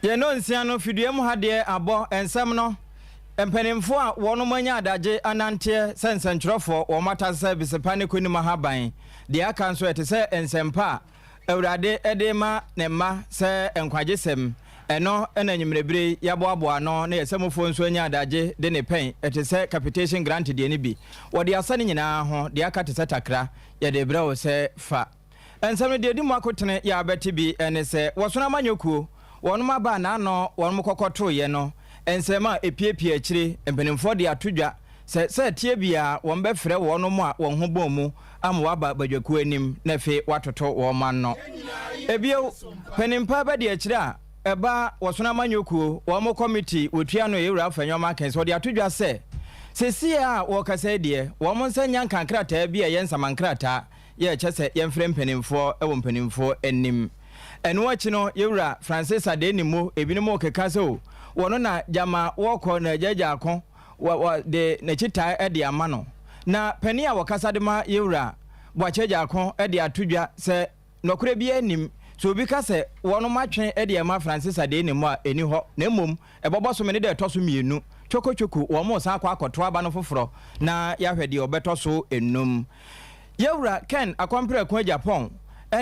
Yɛn nnɔnsia no fidua mu ha deɛ abɔ nsɛm no mpanimfoɔ a wɔnom anya adagye ananteɛ sɛ nsɛntwerɛfoɔ wɔn atase sɛ bisepa ne konim ahaban deɛ aka nso ɛte sɛ nsɛmpa a Awurade de rema ne mma sɛ nkwagyesɛm. Ɛno na anwummerɛ berɛ yi yɛaboaboa ano na yɛn samufoɔ nso anya adagye de ne pɛn, ɛte sɛ capitation grant deɛ no bi. Wɔde asa ne nyinaa ho, deɛ aka te sɛ takra, yɛde rebrɛ wo sɛ fa. Nsɛm no deɛ ɛdi mu akotene yɛ a wobɛte bi ne sɛ, wɔsono amanyɔkuo, wɔnom aba a n'ano wɔnom kɔkɔtoeɛ no, nsɛm a ɛpiapia akyire, mpanimfoɔ de ato dwa sɛ sɛ ɛteɛ biara wɔbɛfrɛ wɔnom a wɔn ho bɔn mu ama wɔaba badwakuo anim na afei wɔatoto wɔn ano. Ebio, panin pa bɛdi akyire a ɛba wɔsono amanyɔ kuo, wɔn kɔmiti wɔtua ano yɛ Wura Afenyo Markins, ɔde ato dwa sɛ seesei a wɔrekasa yi deɛ wɔn nsa nnya nka krataa bi a ɛyɛ nsamankrataa yɛ ɛkyɛ sɛ yɛmfrɛ mpanimfoɔ wɔ mpanimfoɔ anim. Ɛno akyi no Yɛwura Francis Adenimo ebinom rekeka sɛ o wɔno na gyama wɔrekɔ na agyaagyaa ako wɔ wɔ de n'akyitae de ama no. Na panin a wɔkasa de ma Yewura Boakye Agyarko de ato dwa sɛ nɔkorɛ biara nnim sɛ obi ka sɛ wɔnom atwe de ama Francis Adei-Nimo a ɛni hɔ na mmom ɛbɔbɔ so mene da ɛtɔ so mmienu twoko twoko wɔn resan akɔ akɔto aba no foforɔ na yɛahwɛ deɛ ɔbɛtɔ so nnum. Yewura Ken Akɔmprɛko Agyapong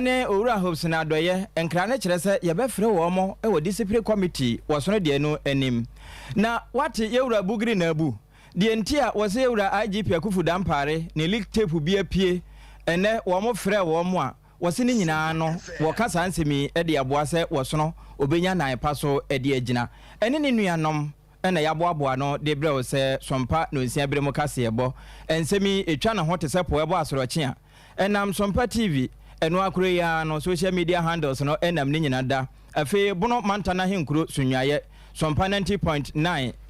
ne Owura Hobson Adɔeɛ nkra no kyerɛ sɛ yɛbɛfrɛ wɔn wɔ Disipline Committee wɔ sono deɛ no anim. Na woate Yewura Bugri Naabu? Deɛ nti a wɔsɛ Yewura IGP Akufu Dampare ne leak tape bi apue ɛnnɛ wɔn frɛɛ wɔn a wɔse ne nyinaa no wɔka saa nsɛm yi de aboa sɛ wɔsono ɔbɛnya nan pa so de agyina ɛne ne nuanom na yɛaboaboa ano de brɛ wo sɛ Sompa Nonsia Bere Mu Kaseɛbɔ. Nsɛm yi, etwa ne ho te sɛ po ɛbɔ asorɔkye a ɛnam Sompa TV, ɛno ara koro yi ara no, social media handles no nam ne nyina da. Afei Bono Mantan Ahenkuro Sunyuayɛ, Sompa 90.9,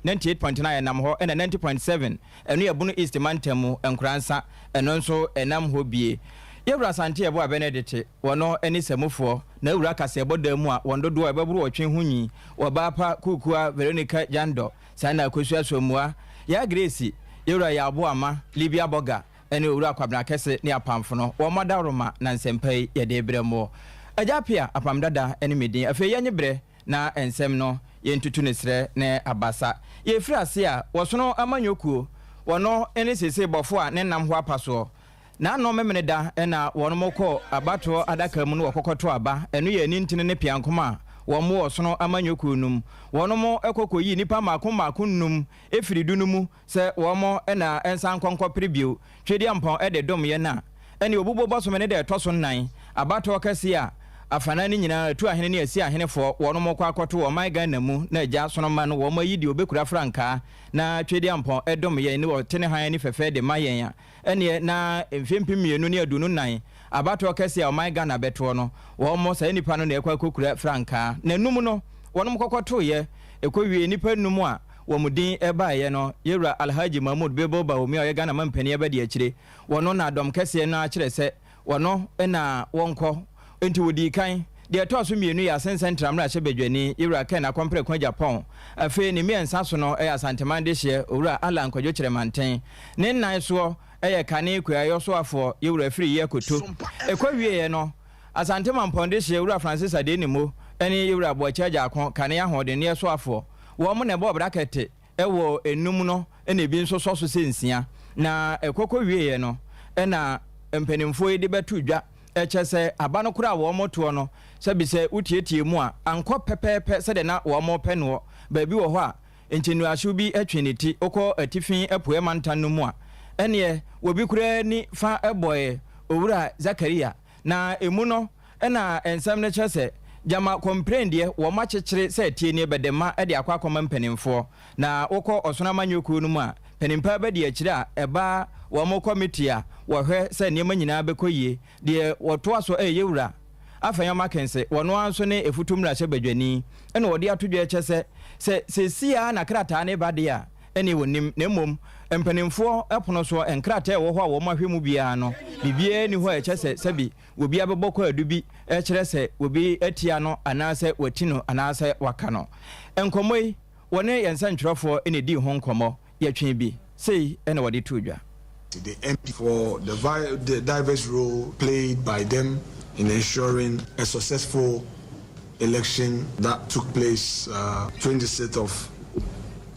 98.9 ɛnam hɔ, ɛna 90.7, ɛno yɛ Bono East Mantam mu, Nkoransa, ɛno nso ɛnam hɔ bie. Yɛwura Asante Yeboah Benedete. Wɔn ne Samufoɔ, na awura kaseɛbɔ dan mu a wɔn dodoɔ a ɛbɛboro ɔtwe ho nyi, Ɔbaapa Kuukua Veronica Jandor, saa na Akosua Sommua, Yaa Grace, Yewura Yaw Boama, Libia Boga, ne Owura Kwabena Kɛse ne Apamfo no, wɔn adaworoma na nsɛmpa yi yɛde rebrɛ mo. Agya Appiah, Apam Dada ne me din. Afei yɛnye berɛ na nsɛm no yɛntutu no serɛ ne abasa. Yɛfiri ase a, wɔsono amanyɔ kuo, wɔno ne seesei bɔfoɔ a ne nnam ho apa soɔ. N'ano Memeneda na wɔnom kɔ abatoɔ adaka mu no wɔkɔkɔto aba, ɛno yɛ anintini ne piankom a wɔn wɔ ɔsono amanyɔ kuo no mu. Wɔnom kɔ kɔyii nnipa mmaako mmaako nnum firi du no mu sɛ wɔn na nsan nkɔ nkɔpere bio. Twedeampɔn de dom yɛn a, ɛne Obubuo bɔsome ne da ɛtɔ so nnan, abatoɔ kɛseɛ a afanan no nyinaa atu ahene ne asi ahenefoɔ wɔnom kɔ akɔto wɔ ɔman Ghana mu na agya asono mma no wɔn ayi deɛ ɔbɛkura frankaa na Twedeampɔn dom yɛn ne ɔte ne hann ani fɛfɛ de ma yɛn a Ɛneɛ na mfeɛ 2024 abatoɔ kɛseɛ a ɔman Ghana bɛtoɔ no, wɔn saa nnipa no na ɛkɔ akɔkura frankaa. Na num no, wɔnom kɔkɔtoeɛ, ɛkɔwiee nnipa num a wɔn din baeɛ no, Yɛwura Alhaji Mahmood Bilbil Bawumia a ɔyɛ Ghana mampanin abadiakyire, wɔno na dɔm kɛseɛ no ara kyerɛ sɛ wɔno na wɔnkɔ, enti wɔdii kan. Deɛ ɛtɔɔ so mmienu yɛ Asensa Ntra mmarahyɛbadwani, Yɛwura Ken Akɔmpreko Agyapong. Afei ne mmiɛnsa so no yɛ Asanteman dehyeɛ, Owura Allan Kwadwo Kyerɛmanten. Ne nnan soɔ yɛ Kane Kuayɔ soafoɔ, Yɛwura Afriyie Akoto. Ɛkɔ wieɛ no, Asante Mampɔn dehyeɛ, Owura Francis Adenimo ne Yɛwura Boakye Agyarko, Kane Ahoɔdenneɛ soafoɔ. Wɔn na ɛbɔɔ brakɛte wɔ nnum no na ebi nso sɔ so sɛ nsia. Na ɛkɔ kɔwieeɛ no na mpanimfoɔ yi de bɛto dwa kyɛ sɛ aba no koraa a wɔtoɔ no, sɛbi sɛ wotietie mu a, ankɔ pɛpɛɛpɛ sɛdeɛ na wɔpɛ noɔ. Baabi wɔ hɔ a, nkyennuahyew bi twe ne ti. Wokɔ atifi apueɛ mantam no mu a, ɛnneɛ wɔbi koraa ni fa bɔe Owura Zakaria. Na emu no na nsɛm no kyerɛ sɛ Gyama kɔmprɛn deɛ wɔn akyekyere sɛ tie nie bɛde ma de akɔ akɔma mpanimfoɔ. Na wokɔ Ɔsono Amanyɔkuo no mu a, panimpa bɛdi akyire a ɛba wɔn kɔmiti a wɔhwɛ sɛ nneɛma nyinaa bɛkɔ yie. Deɛ wɔtoa so ɛyɛ Yɛwura Afenyo Markins, wɔno ara nso ne Efutu mmarahyɛbadwani, ɛna wɔde ato dwa kyɛ sɛ, sɛ seesei ara na krataa no reba deɛ a, ɛneɛ wɔnnim, na mmom mpanimfoɔ pono soɔ nkrataa a ɛwɔ hɔ a wɔn ahwɛ mu biara no, biribiara nni hɔ a ɛkyɛ sɛ sɛbi obi abɛbɔ kwaadu bi kyerɛ sɛ obi atia no anaasɛ wati no anaasɛ waka no. Nkɔmmɔ yi, wɔne yɛn nsɛntwerɛfoɔ na ɛdii ho nkɔmmɔ, yɛtwee bi, sei na wɔde too dwa. The MP for the, the diverse role played by them in ensuring a successful election that took place 26th of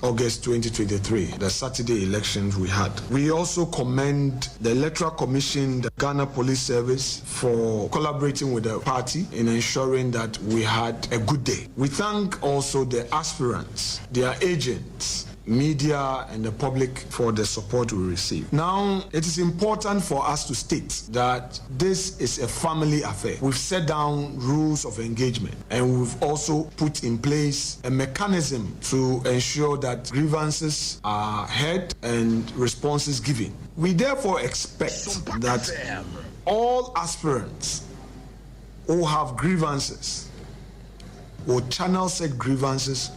August 2023, the Saturday elections we had. We also commend the Electoral Commission, the Ghana Police Service, for collaborating with the party in ensuring that we had a good day. We thank also the aspirants, their agents, media and the public for the support we receive. Now, it is important for us to state that this is a family affair. We've set down rules of engagement and we've also put in place a mechanism to ensure that grievances are heard and responses given. We therefore expect that all aspirants who have grievances will channel said grievances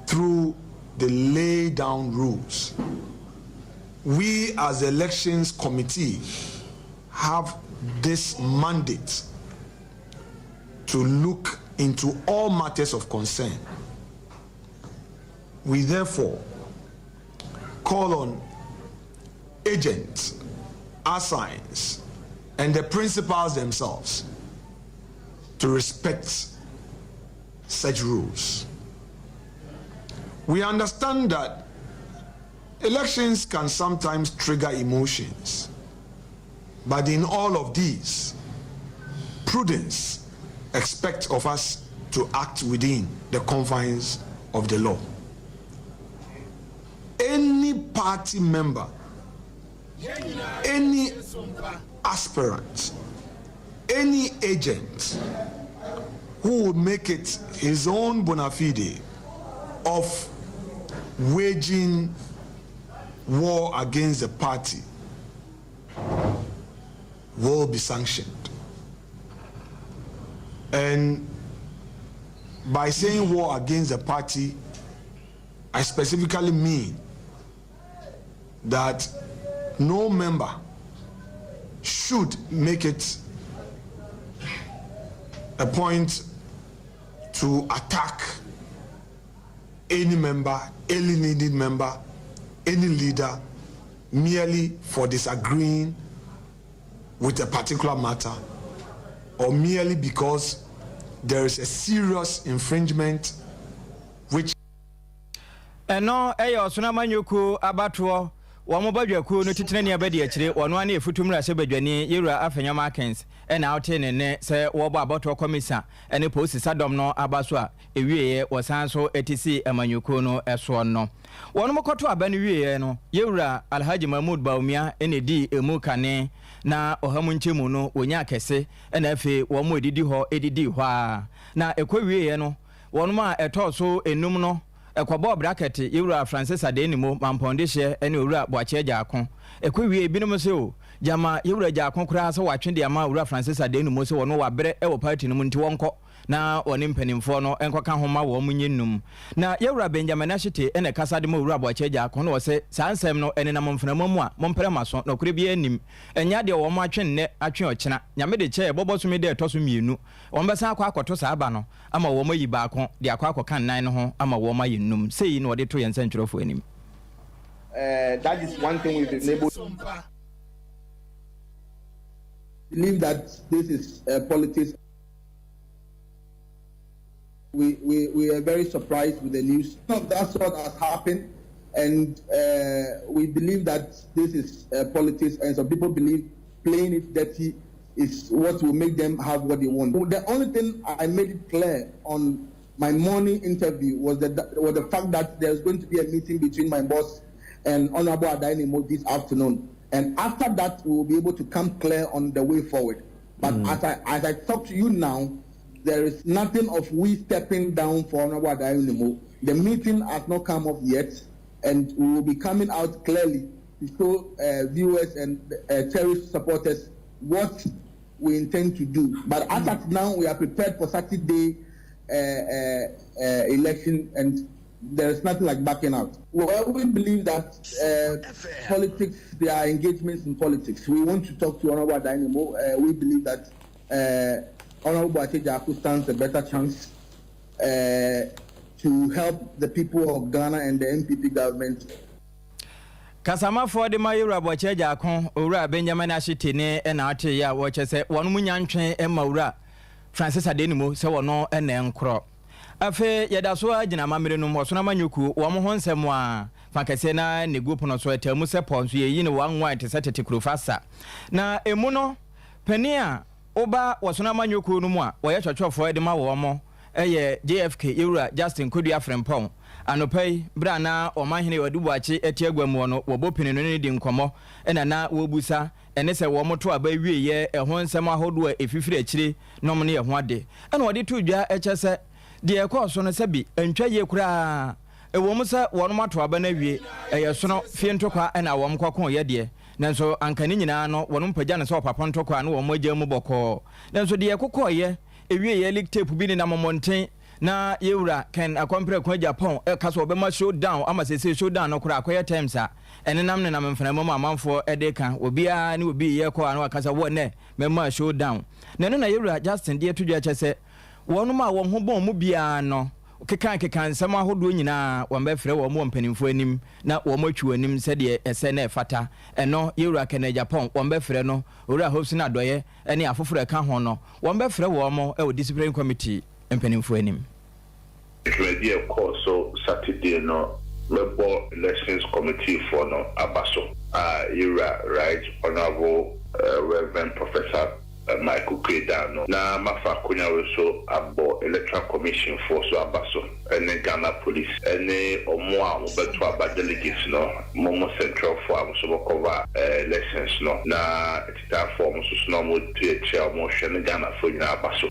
through the lay down rules. We as the elections committee have this mandate to look into all matters of concern. We therefore call on agents, assigns, and the principals themselves to respect such rules. We understand that elections can sometimes trigger emotions, but in all of these, prudence expects of us to act within the confines of the law. Any party member, any aspirant, any agent who would make it his own bona fide of waging war against the party will be sanctioned. And by saying war against the party, I specifically mean that no member should make it a point to attack any member, any leading member, any leader, merely for disagreeing with a particular matter or merely because there is a serious infringement which Ɛno ɛyɛ Ɔsono Amanyɔkuo abatoɔ wɔn badwakuo no titenani abɛdi akyire, wɔn ane Efutu mmarahyɛ badwani Yewura Afenyo Markins, ɛna ɔte ne nne sɛ wɔrebɔ abatoɔ kɔmisa ne polisi sadɔm no aba so a ɛwieɛ wɔsan so te sii amanyɔkuo no soɔ no. Wɔn kɔto aba no wieɛ no, Yewura Alhaji Mahmood Bawumia na ɛdii ɛmu kane, na ɔha mu nkyɛmu no wɔnyaa kɛse, ɛna afei wɔn a ɛdidi hɔ didii hɔ ara, na ɛkɔ wieɛ no wɔn a ɛtɔɔ so nnum no ɛkɔbɔɔ brakɛte, Yewura Francis Adenimo, Mampɔn Dehyeɛ ne Owura Boakye Agyarko. Ɛkɔ wiee binom se o, gyama Yewura Agyarko koraa sɛ watwe de ama Owura Francis Adenimo sɛ ɔno wabrɛ wɔ party no mu nti wɔnkɔ na ɔne mpanimfoɔ no nkɔka ho ma wɔn nyɛ nnum. Na Yewura Benjamin Ashite na ɛkasa de ma Owura Boakye Agyarko na ɔse saa nsɛm no ɛnenam mframa mu a mompere moaso, nɔkorɛ biara nnim. Ɛnyɛ adeɛ wɔn atwe nnɛ atwe ɔkyena. Nyame de kyɛɛ bɔbɔsome da ɛtɔ so mmienu wɔbɛsan akɔ akɔto saa aba no ama wɔayi baako de akɔ akɔka nnan no ho ama wɔayɛ nnum. Sei na wɔde to yɛn nsɛntwerɛfoɔ anim. That is one thing we've been able believe that this is politics. We are very surprised with the news. None of that sort has happened, and we believe that this is politics, and some people believe playing it dirty is what will make them have what they want. The only thing I made it clear on my morning interview was the fact that there's going to be a meeting between my boss and Honorable Addai-Nimoh this afternoon. And after that, we will be able to come clear on the way forward. But as I talk to you now, There is nothing of we stepping down for Honorable Addai-Nimoh. The meeting has not come off yet, and we will be coming out clearly to show viewers and cherished supporters what we intend to do. But as at now, we are prepared for Saturday election, and there is nothing like backing out. Well, we believe that politics, there are engagements in politics. We want to talk to Honorable Addai-Nimoh. We believe that Honorable Agyarko stands a better chance to help the people of Ghana and the NPP government. Kasamafoɔ de ma Yɛwura Boakye Agyarko, Owura Benjamin Ashittey ne ɛna ate yɛ a wɔkyɛ sɛ wɔn mu nya ntwɛn ma Owura Francis Addai-Nimoh sɛ wɔno ɛna nkorɔ. Afei yɛda so gyina amammerɛ no mu, ɔsono amanyɔkuo wɔn ho nsɛm a fa kɛseɛ na ne gu pono so ɛtaa mu sɛ pɔ nso yɛyi ne wɔn nwan te sɛ tete kurofa sa na emu no panin a woba wɔsono amanyɔkuo no mu a wɔyɛ twɔtwɔfoɔ de ma wɔn mo ɛyɛ JFK, Yɛwura Justin Kodua Frempɔn. Anɔpa yi, berɛ a na ɔmanhene Ɔde Buakye te agua mu no, wɔbɔ pini no ne di nkɔmmɔ, ɛna na wɔbusa ɛne sɛ wɔn to aba wieɛ ɛho nsɛm ahodoɔ a ɛfifiri akyire nom ne ɛho ade, ɛna wɔde to dwa ɛkyɛ sɛ deɛ ɛkɔɔ so no sɛbi ntwa yie koraa. Ɛwɔ mu sɛ wɔn ato aba no awie, ɛyɛ sono fie ntokwa ɛna wɔn kɔko yɛ deɛ, nanso anka ne nyinaa no wɔn mpagya no sɛ ɔpapa ntokwa na wɔn agya mu bɔkɔɔ. Nanso deɛ ɛkokɔɔyɛ ewie yɛ leak tape bi nenam mmɔnten na Yɛwura Ken Akɔmprɛko Agyapong ɛka so ɔbɛma showdown ama sese showdown no koraa akɔyɛ terms a ɛnenam nenam mframa mu, amanfoɔ ɛde ka obiara ne obi yɛ kɔ a na waka sɛ wɔ nɛ mɛma showdown. Na ɛno na Yɛwura Justin deɛ to dwa kyɛ sɛ wɔnom a wɔn ho bɔn mu biara no keka keka nsɛm ahodoɔ nyinaa, wɔn bɛfrɛ wɔn wɔ mpanimfoɔ anim na wɔn atwi wɔn anim sɛdeɛ ɛsɛ na ɛfata. Ɛno Yɛwura Ken Agyapong wɔn bɛfrɛ no, Owura Hopeson Adorye ne afoforɔ ɛka ho no, wɔn bɛfrɛ wɔn wɔ discipline committee mpanimfoɔ anim. Dwumadi a ɛkɔɔ so Saturday no, mɛbɔ elections committee foɔ no aba so a Yɛwura Right Honourable Reverend Professor Michael Quaydar no, na mafa akonnwa wei so abɔ Electoral Commission foɔ so aba so, ɛne Ghana Police ɛne ɔmo a wɔbɛto aba delegates no, mo mo central foɔ a mo nso bɛcover elections no, na titaafoɔ ɔmo nso so na ɔmo tu akyire a ɔmo hwɛ ne Ghanafoɔ nyinaa aba so.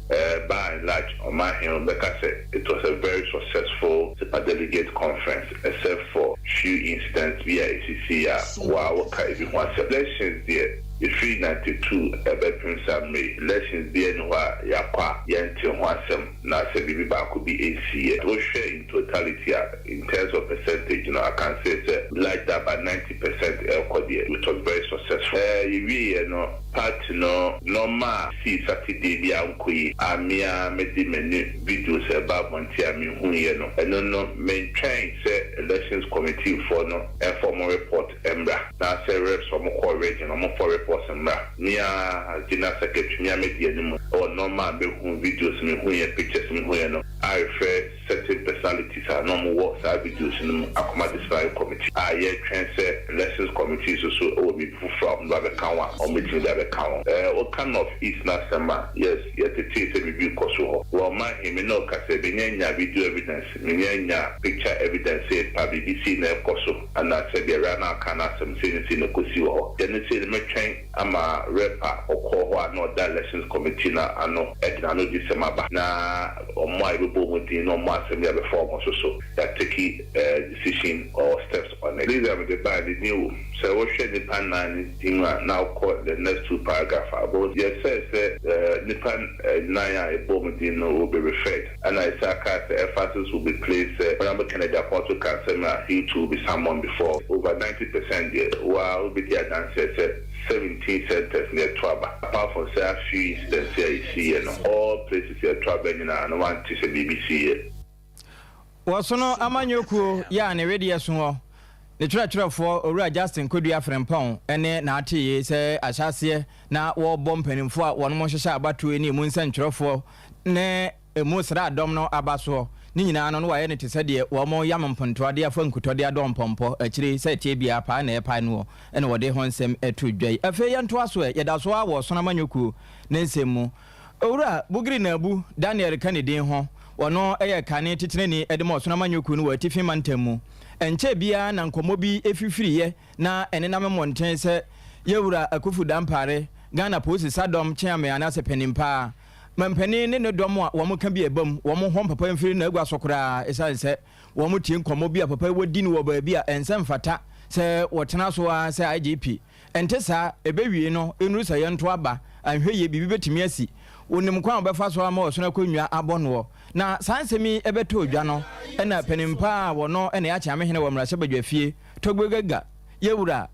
By and large, ɔman bɛka sɛ it was a very successful super delegate conference, except for few incidents bi a esisi a waa wɔka ebi ho asɛm. Elections deɛ, efiri 92 ɛbɛpem saa mmere, elections bi ɛni hɔ a yɛakɔ a yɛnte ho asɛm na sɛ biribi baako bi esi yɛ. Wohwɛ in totality a, in terms of percentage no, I can say sɛ like that about 90% ɛkɔ deɛ, it was very successful. Yɛwie yɛ no, party no normal si Saturday bi a nkɔ yi a mmea mede m'ani videos ɛba abɔnten a mehu yɛ no, ɛno no mentwɛn sɛ elections committee foɔ no ɛfɔ ɔmo report mmra na sɛ reps ɔmo kɔ region ɔmo fɔ reports mmra. Mmea general secretary, mmea medi anim ɛwɔ normal mehu videos, mehu yɛ pictures, mehu yɛ no a refer certain personalities a na ɔmo wɔ saa videos no mu akɔma disciplinary committee a yɛtwɛn sɛ elections committee nso so ɛwɔ biribi foforɔ a ɔmo de abɛka ho a ɔmo betumi de abɛka ho. Ɔka North East n'asɛm a, yes, yɛtete sɛ biribi kɔ so hɔ wɔ ɔman hemi na ɔka sɛ menya nya video evidence, menya nya picture evidence sɛ pa biribi si na ɛkɔ so anaasɛ deɛ ɛwura na aka n'asɛm sei ne sei na ɛkɔsi wɔ hɔ deɛ ne sei no. Mɛtwɛn ama rep a ɔkɔɔ hɔ a na ɔda elections committee na ano ɛde n'ano di sɛm aba na ɔmo a yɛbɛbɔ ɔmo din na ɔmo asɛm de abɛfa ɔmo so so yɛatake decision or steps on it. Please, am de ba de din wo sɛ wohwɛ nipa nnan ne din a na wokɔ the next two paragraph a but yɛsɛ sɛ nipa nnan a yɛbɔ ɔmo din no will be referred, ɛna yɛsɛ aka sɛ emphasis will be placed sɛ Honourable Kennedy Agyapong to ka asɛm a he too will be summoned before. Over 90% deɛ, waa wobɛdi adanseɛ sɛ 17 centers na yɛto aba. Apart from sɛ a few incidents a yɛsi yɛ no, all places yɛto aba nyinaa no, wante sɛ biribi si yɛ. Wɔsono amanyɔkuo yɛ a ne wedeɛ so hɔ ne twerɛtwerɛfoɔ, Owura Justin Kodua Frempɔn ne n'ateyie sɛ ahyɛaseɛ na wɔrebɔ mpanimfoɔ a wɔnom hyehyɛ abatoɔ ne emu nsɛntwerɛfoɔ ne emu sraadɔm no aba soɔ ne nyinaa no no wayɛ no te sɛ deɛ wɔn yam mpontoa de afa nkutɔde adɔ mpɔmpɔ akyire sɛ tie biara paa na ɛpae no ɛna wɔde ho nsɛm ɛto dwa yi. Afei yɛntoa so ɛ, yɛda so a wɔ sono amanyɔkuo ne nsɛm mu. Owura Bugri Naabu Daniel ka ne din ho, wɔno yɛ kane titenani de ma ɔsono amanyɔkuo no wɔ atifi mantam mu. Ɛnkyɛ biara na nkɔmmɔ bi efifiriiɛ na ɛnenam mmɔnten sɛ Yɛwura Akufu Dampare, Ghana Polisi Sadɔm kyeame anaasɛ panin paa. Mampanin ne ne dɔm a wɔn ka bi a ɛba mu, wɔn hɔn papa mfiri n'agua so koraa esiane sɛ wɔn tie nkɔmmɔ bi a papa yi wɔdi no wɔ baabi a ɛnsɛ mfata sɛ wɔtena so ara sɛ IGP. Ɛnte saa, ɛbɛwie no, ɛnnuru sɛ yɛnto aba, anhwɛ yie biribi bɛtumi asi. Wɔnim kwan a wɔbɛfa so ama ɔsono akonnwa abɔ noɔ. Na saa nsɛm yi bɛtɔɔ dwa no, ɛna panin pa a wɔno na ɛyɛ Akyeamehene wɔ mmarahyɛbadwafie, Togbe-Gaga, Yɛwura,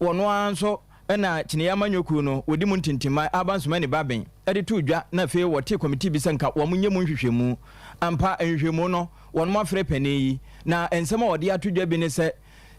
wɔno ara nso na Kyiniiɛ Amanyɔkuo no wɔdi mu ntintimman, Alban Sumani Baben, de too dwa na afei wɔtee kɔmitii bi sɛ nka wɔn nyɛ mu nhwehwɛmu. Ampa, nhwehwɛmu no, wɔnom afrɛ panin yi, na nsɛm a wɔde ato dwa bi ne sɛ,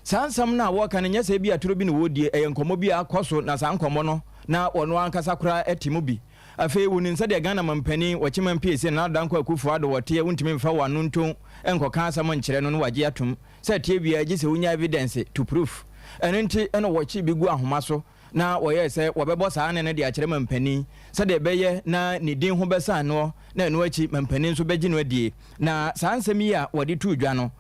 saa nsɛm no a wɔreka no nyɛ sɛ ebia turo bi na wɔredie, ɛyɛ nkɔmmɔ bi a akɔ so na saa nkɔmmɔ no na wɔno ankasa koraa te mu bi. Afei wonim sɛdeɛ Ghana mampanin Ɔkyeman Piesie Nana Dankwa Akufo Addo ɔteɛ, wontumi mfa w'ano nton nkɔka asɛm nkyerɛ no na wagye atom. Sɛ ɛteɛ biara gye sɛ wonya evidence to proof. Ɛno nti na wɔkyee bi guu ahoma so na wɔyɛɛ sɛ wɔbɛbɔ saa nne no de akyerɛ mampanin sɛdeɛ ɛbɛyɛ na ne din ho bɛsan noɔ na ɛno akyi mampanin nso bɛgye no adie. Na saa nsɛm yi a wɔde too dwa no,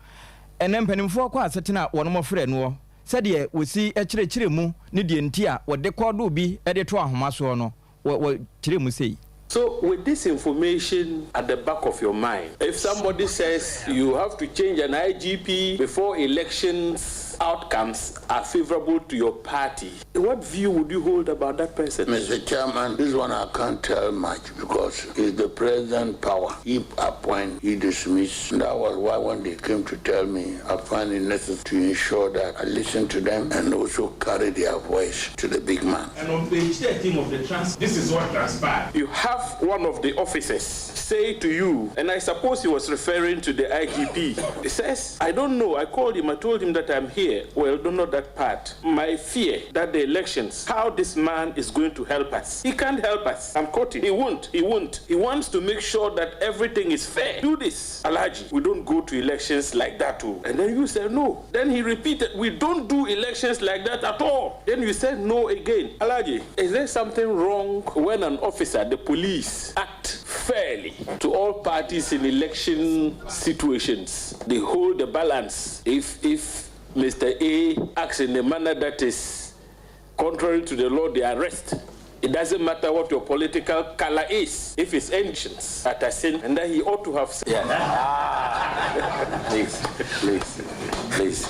ɛnnɛ mpanimfoɔ kɔ asetena a wɔnom frɛ noɔ sɛdeɛ wɔsi kyerɛkyerɛ mu ne deɛ nti a wɔde kɔɔdoo bi de to ahoma soɔ no, wɔkyerɛ mu sei. So with this information at the back of your mind, if somebody says you have to change an IGP before elections outcomes are favorable to your party, what view would you hold about that person? Mr. Chairman, this one I can't tell much because it's the president power. He appoint, he dismiss. That was why when they came to tell me, I find it necessary to ensure that I listen to them and also carry their voice to the big man. And on page 13 of the trans, this is what transpired. You have one of the officers say to you, and I suppose he was referring to the IGP. He says, I don't know. I called him. I told him that I'm here. Well, don't know that part. My fear that the elections, how this man is going to help us. He can't help us. I'm quoting. He won't. He won't. He wants to make sure that everything is fair. Do this. Alhaji, we don't go to elections like that too. And then you said no. Then he repeated, we don't do elections like that at all. Then you said no again. Alhaji, is there something wrong when an officer, the police, act fairly to all parties in election situations? They hold the balance. If if Mr. A acts in a manner that is contrary to the law, they arrest. It doesn't matter what your political color is. If it's ancients at a sin, and then he ought to have said. Yeah. Ah. please, please, please.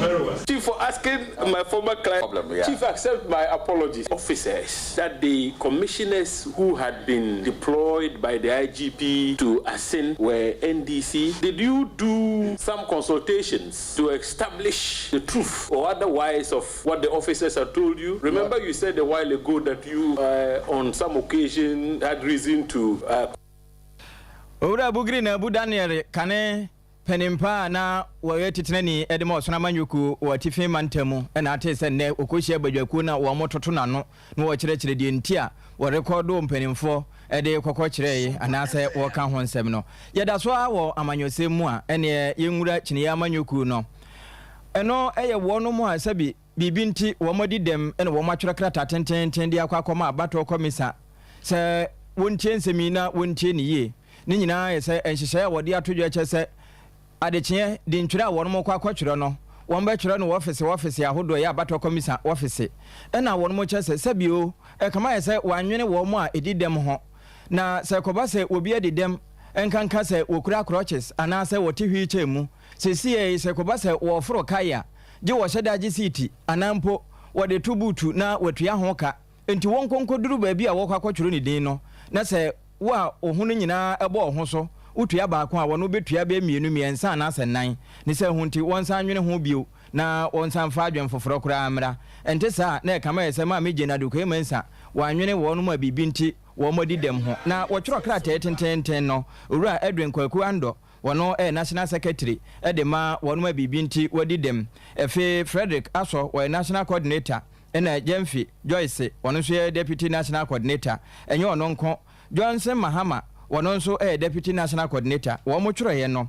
Very well. Chief, for asking my former client. Problem, yeah. Chief, accept my apologies. Officers, that the commissioners who had been deployed by the IGP to Asin were NDC. Did you do some consultations to establish the truth or otherwise of what the officers had told you? Remember, you said a while ago that you, on some occasion, had reason to. Owura Bugri Naabu Daniel kane panin pa a na wɔyɛ titenani de ma Ɔsono Amanyɔkuo wɔ Atifi Mantam mu na atee sɛ nnɛ wɔkɔhyia badwakuo no a wɔtoto n'ano na wɔkyerɛkyerɛ deɛ nti a wɔrekɔdo mpanimfoɔ de kɔkɔ kyerɛe anaasɛ wɔka ho nsɛm no. Yɛda so ara wɔ amanyɔsɛm mu a, ɛneɛ yɛnwura Kyiniiɛ Amanyɔkuo no. Ɛno yɛ wɔnom a sɛbi biribi nti wɔadi dɛm na wɔatwerɛ krataa tenteenten de akɔ akɔma abatoɔ kɔmisa sɛ wɔntie nsɛm yi na wɔntie no yie. Ne nyinaa yɛ sɛ nhyehyɛe a wɔde ato dwa kyerɛ sɛ adekyeɛ de ntwerɛ a wɔnom kɔ akɔtwerɛ no, wɔbɛtwerɛ no wɔ ɔfese ɔfese ahodoɔ ɛyɛ abatoɔ kɔmisa ɔfese. Ɛna wɔnom kyerɛ sɛ sɛbio ɛkama ayɛ sɛ wɔannwene wɔn a ɛdi dɛm ho. Na sɛ ɛkɔba sɛ obi adi dɛm nkanka sɛ wɔkura crutches anaasɛ wɔte wheelchair mu, seesei sɛ ɛkɔba sɛ wɔreforo kae a, gye wɔhyɛ da gye siiti anaa mpo wɔde to buutu na wɔatua ho ka. Enti wɔnkɔ nkɔduru baabi a wɔrekɔ akɔtwerɛ ne din no, na sɛ wo a wo ho no nyinaa bɔ wo ho so, wotua baako a, wɔno bɛtua bɛyɛ mmienu, mmiɛnsa anaasɛ nnan. Ne sɛ ho nti, wɔnsan nnwene ho bio na wɔnsan mfa adwene foforɔ koraa mmra. Ɛnte saa a, na ɛkame ayɛ sɛ Maame Jane Adokoe Mensah wannwene wɔnom a biribi nti wɔadi dɛm ho. Na wɔtwerɛ krataa tenteenten no, Owura Edwin Kwaku Andor, Wɔno yɛ National Secretary de ma wɔnom a biribi nti wɔadi dɛm. Ɛfei Frederick Asɔ wɔyɛ National Coordinator ɛna Gyamfi Joyce wɔno nso yɛ Deputy National Coordinator. Ɛnyɛ ɔno nko, Johnson Mahama wɔno nso yɛ Deputy National Coordinator. Wɔn twerɛeɛ no,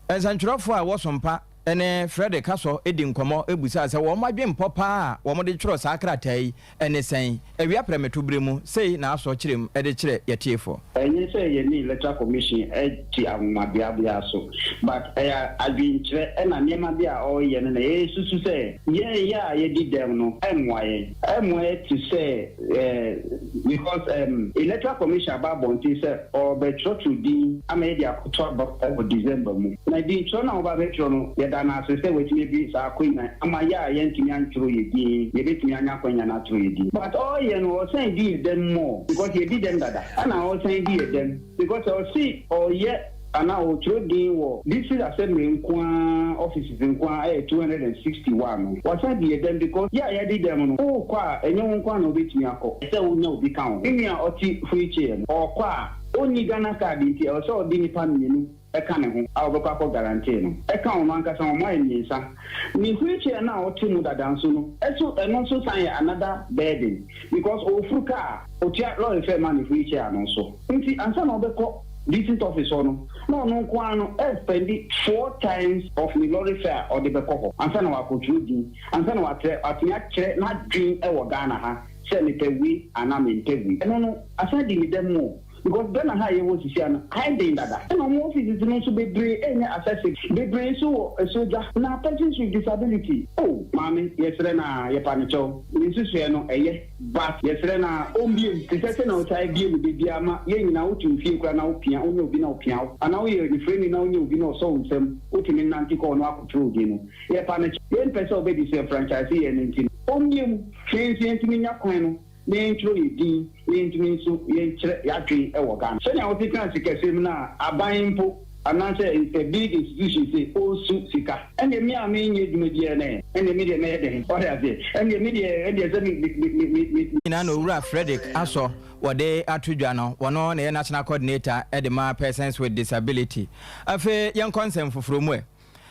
nsɛntwerɛfoɔ a ɛwɔ Sompa. ne Frederick Asɔ di nkɔmmɔ bisaa sɛ wɔn adwempɔ paa a wɔde twerɛ saa krataa yi ne sɛn? Awia prɛmto berɛ mu, sei na Asɔ kyerɛ mu de kyerɛ yɛtiefoɔ. Ɛnyɛ sɛ yɛne Electoral Commission te anwoma biara so but ɛyɛ adwenkyerɛ ɛna nneɛma bi a ɔreyɛ no na yɛsusu sɛ yɛn yɛ a yɛdi dɛm no ɛmmoa yɛn. Ɛmmoa yɛn te sɛ because Electoral Commission aba abɔnten sɛ ɔrebɛtwerɛtwerɛ din ama yɛde akɔto aba wɔ December mu. Na dintwerɛ no a wɔba abɛtwerɛ no yɛda no ase sɛ watumi abue saa akwanya ama yɛ a yɛntumi antwerɛ yɛ din yɛbɛtumi anya akwanya no atwerɛ yɛ din. But ɔreyɛ no ɔresan di yɛ dɛm more because yɛdi dɛm dada ɛna ɔresan di yɛ dɛm because ɔse ɔreyɛ anaa ɔretwerɛ din wɔ district assembly nko ara offices nko ara ɛyɛ 261 no wasan di yɛ dɛm because yɛ a yɛadi dɛm no worekɔ a ɛnyɛ wo nko ara na wobɛtumi akɔ ɛsɛ sɛ wonya obi ka wo ho. Me nua a ɔte wheelchair mu ɔrekɔ a ɔnni Ghana card nti ɛwɔ sɛ ɔde nnipa mmienu ka ne ho a wɔbɛkɔ akɔ guarantee no ka wɔn ankasa wɔn ayɛ mmiensa. Ne wheelchair no a ɔte mu dada nso no ɛso ɛno nso san yɛ another burden because ɔɔfuru car a ɔtua lorry fare ma ne wheelchair no nso nti ansa na ɔbɛkɔ district office hɔ no na ɔno nko ara no ɛɛspendi four times of ne lorry fare a ɔde bɛkɔ hɔ ansa na wakɔtwerɛ din ansa na watrɛ watumi akyerɛ n'adwen wɔ Ghana ha sɛ mepɛ wei anaa mempɛ wei ɛno no asan di ne dɛm more. Because Ghana ha a yɛwɔ sisi ano ayɛ den dada ɛna ɔmo offices no nso bebree ɛnyɛ accessible bebree nso wɔ asuogya na persons with disability oh maame yɛsrɛ no aa yɛpa no kyɛw ne nsusuɛ no ɛyɛ but yɛsrɛ no aa ɔmbie mu tesɛ sɛnea ɔtaa bie mu dabiaa ma yɛn nyinaa wote wo fie koraa na wo pia wonya obi na ɔpia wo anaa woyɛ onifirani na wonya obi na ɔsɔ wo nsam wotumi nante kɔ hɔ na wakɔtwerɛ wo din no yɛpa no kyɛw yɛmpɛ sɛ ɔbɛ disenfranchise yɛn no nti no ɔmbie mu na yɛn nso yɛntumi nya kwan no na yɛntwerɛ yɛn din na yɛntumi nso yɛnkyerɛ yɛadwen wɔ Ghana. Sɛnea wote kaa sikasɛm no a aban mpo anaasɛ a big institution se ɔresu sika ɛnneɛ me a menyɛ adwuma biara no ɛ, ɛnneɛ me deɛ mɛyɛ dɛn? Wate aseɛ? Ɛnneɛ me deɛ ɛndeɛ sɛ me me me me me. Nyinaa na Owura Fredrick Asɔ wɔde ato dwa no, wɔno na ɛyɛ National Coordinator de ma Persons with Disability. Afei yɛnkɔ nsɛm foforɔ mu ɛ.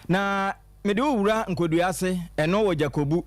Na mede wo wura nkodua ase, ɛno wɔ Gyakobu.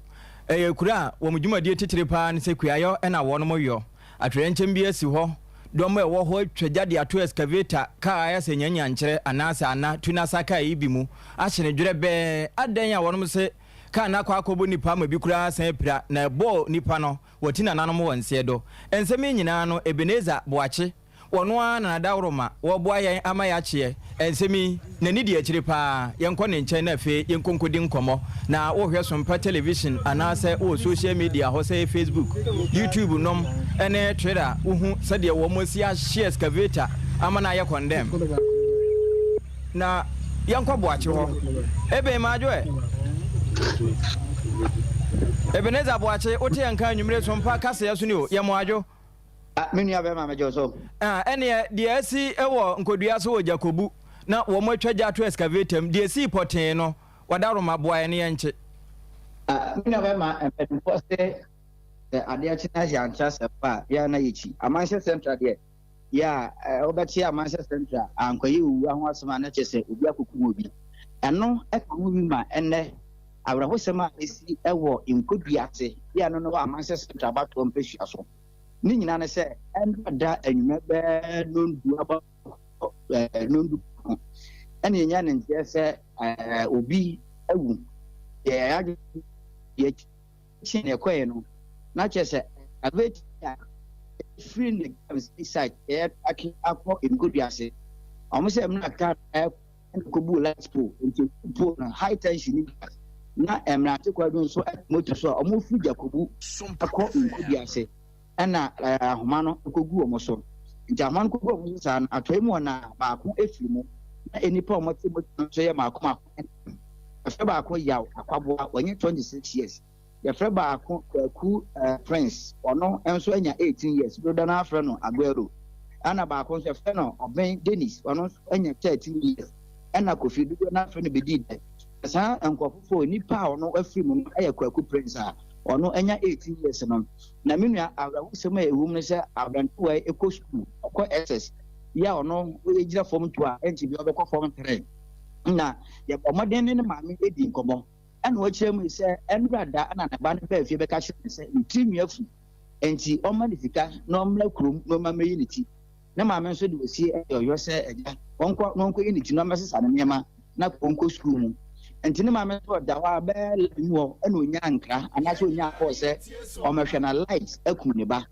Ɛyɛ kuro a wɔn dwumadie titire paa ne sɛ kuayɔ na wɔnom yɔ. Atwerɛnkyɛm bi asi hɔ, dɔm a ɛwɔ hɔ atwa gya de ato excavator kaa a ayɛ sɛ nyanyankyerɛ anaasɛ ana tunasa kaa yi bi mu ahye no dwerɛbɛɛ. Adɛn a wɔnom se kaa no akɔ akɔbɔ nipa ama bi koraa asan apira na ɛbɔɔ nipa no wɔti nananom wɔ nseɛ do. Nsɛm yi nyinaa no Ebenezer Boakye Ɔno ara na n'adaworoma wɔboa yɛn ama yɛakyeɛ nsɛm yi. N'ani di akyire pa ara. Yɛnkɔ ne nkyɛn na afei yɛnkɔ nkɔdi nkɔmmɔ. Na wohwɛ Sompa Television anaasɛ wowɔ social media hɔ sɛ Facebook, YouTube nom ne Twitter a, wohu sɛdeɛ wɔn asi ahye excavator ama no ayɛ condemn. Na yɛnkɔ Boakye hɔ. Eben Madwo ɛ? Ebenezer Boakye, wote yɛn nka anwummere Sompa kaseɛ so ni o. Yɛ mo adwo. Ah, me nua bɛrima megye wo so. Ah, ɛneɛ deɛ asi wɔ nkodua so wɔ Gyakobu na wɔn atwa gya ato excavator mu, deɛ esii pɔtee no, Wadaroma boa yɛn na yɛnkye. Ah, me nua bɛrima, mpanimfoɔ se sɛ adeɛ kye na yɛante asɛm pa a, yɛ a na yɛkyi. Amanhyɛ Central deɛ, yɛ a wobɛte Amanhyɛ Central ankɔyɛ owura ho asɛm a na kyerɛ sɛ obi akɔkum obi. Ɛno ka ho bi ma ɛnnɛ awerɛhosɛm a ɛsi wɔ nkodua ase, yɛ a ɛno no wɔ Amanhyɛ Central abatoɔ mpasua so. Ne nyinaa ne sɛ ɛnna da anwummerɛ bɛɛ nondu aba nondu ko ɛna yɛnya ne nteɛ sɛ obi awu. Yɛ adwene yɛkyi na ɛkɔɛ no na kyerɛ sɛ abɛti a ɛfiri ne galamsey site yɛtrake akɔ nkodua ase. Wɔn sɛ mmerɛ kaa ɛna kɔbuu light pole nti pole no high tension no bi na mmerante kwa bi nso moto so a wɔfiri Gyakobu kɔ Nkodua ase ɛna ahoma no kɔgu wɔn so nti ahoma no kɔgu wɔn so saa no atɔe mu ɔna baako efiri mu na nnipa a wɔte moto no nso yɛ mako mako ɛfɛ baako yaw akwaboa wɔnyɛ 26 years Yɛfrɛ baako Kwaku Prince, ɔno nso anya 18 years, dodoɔ no ara frɛ no Aguero. Ɛna baako nso yɛfrɛ no Ɔben Dennis, ɔno nso anya 13 years. Ɛna Kofi, dodoɔ no ara frɛ no Bedi Dɛ. Saa nkurɔfo fo nipa a ɔno afiri mu no yɛ Kwaku Prince a ɔno anya 18 years no. Na me nua awerɛhosɛm a ɛwɔ mu ne sɛ aberantewa yi kɔ sukuu, ɔkɔ SS, yɛ a ɔno gyina fam to a ɛnkyɛ biara ɔbɛkɔ fam 3. Na yɛbɔ mmɔden ne ne maame di nkɔmmɔ. Ɛnna ɔkyerɛ mu sɛ ɛnnora da na ne ba no baa fie bɛka kyerɛɛ no sɛ ne tiri nwi afu, enti ɔmma no sika na ɔmmra kurom na ɔmma mmeyi ne ti. Ne maame nso de osie yɛ ɔyɔ sɛ agya, ɔnkɔ na ɔnkɔyi ne ti na ɔmmɛsesa ne nneɛma na ɔnkɔ sukuu mu. Nti ne maame nso ɔda hɔ a bɛyɛ 11 mu hɔ ɛna ɔnyaa nkra anaasɛ ɔnyaa kɔɔ sɛ ɔmmɛhwɛ na light akum ne ba.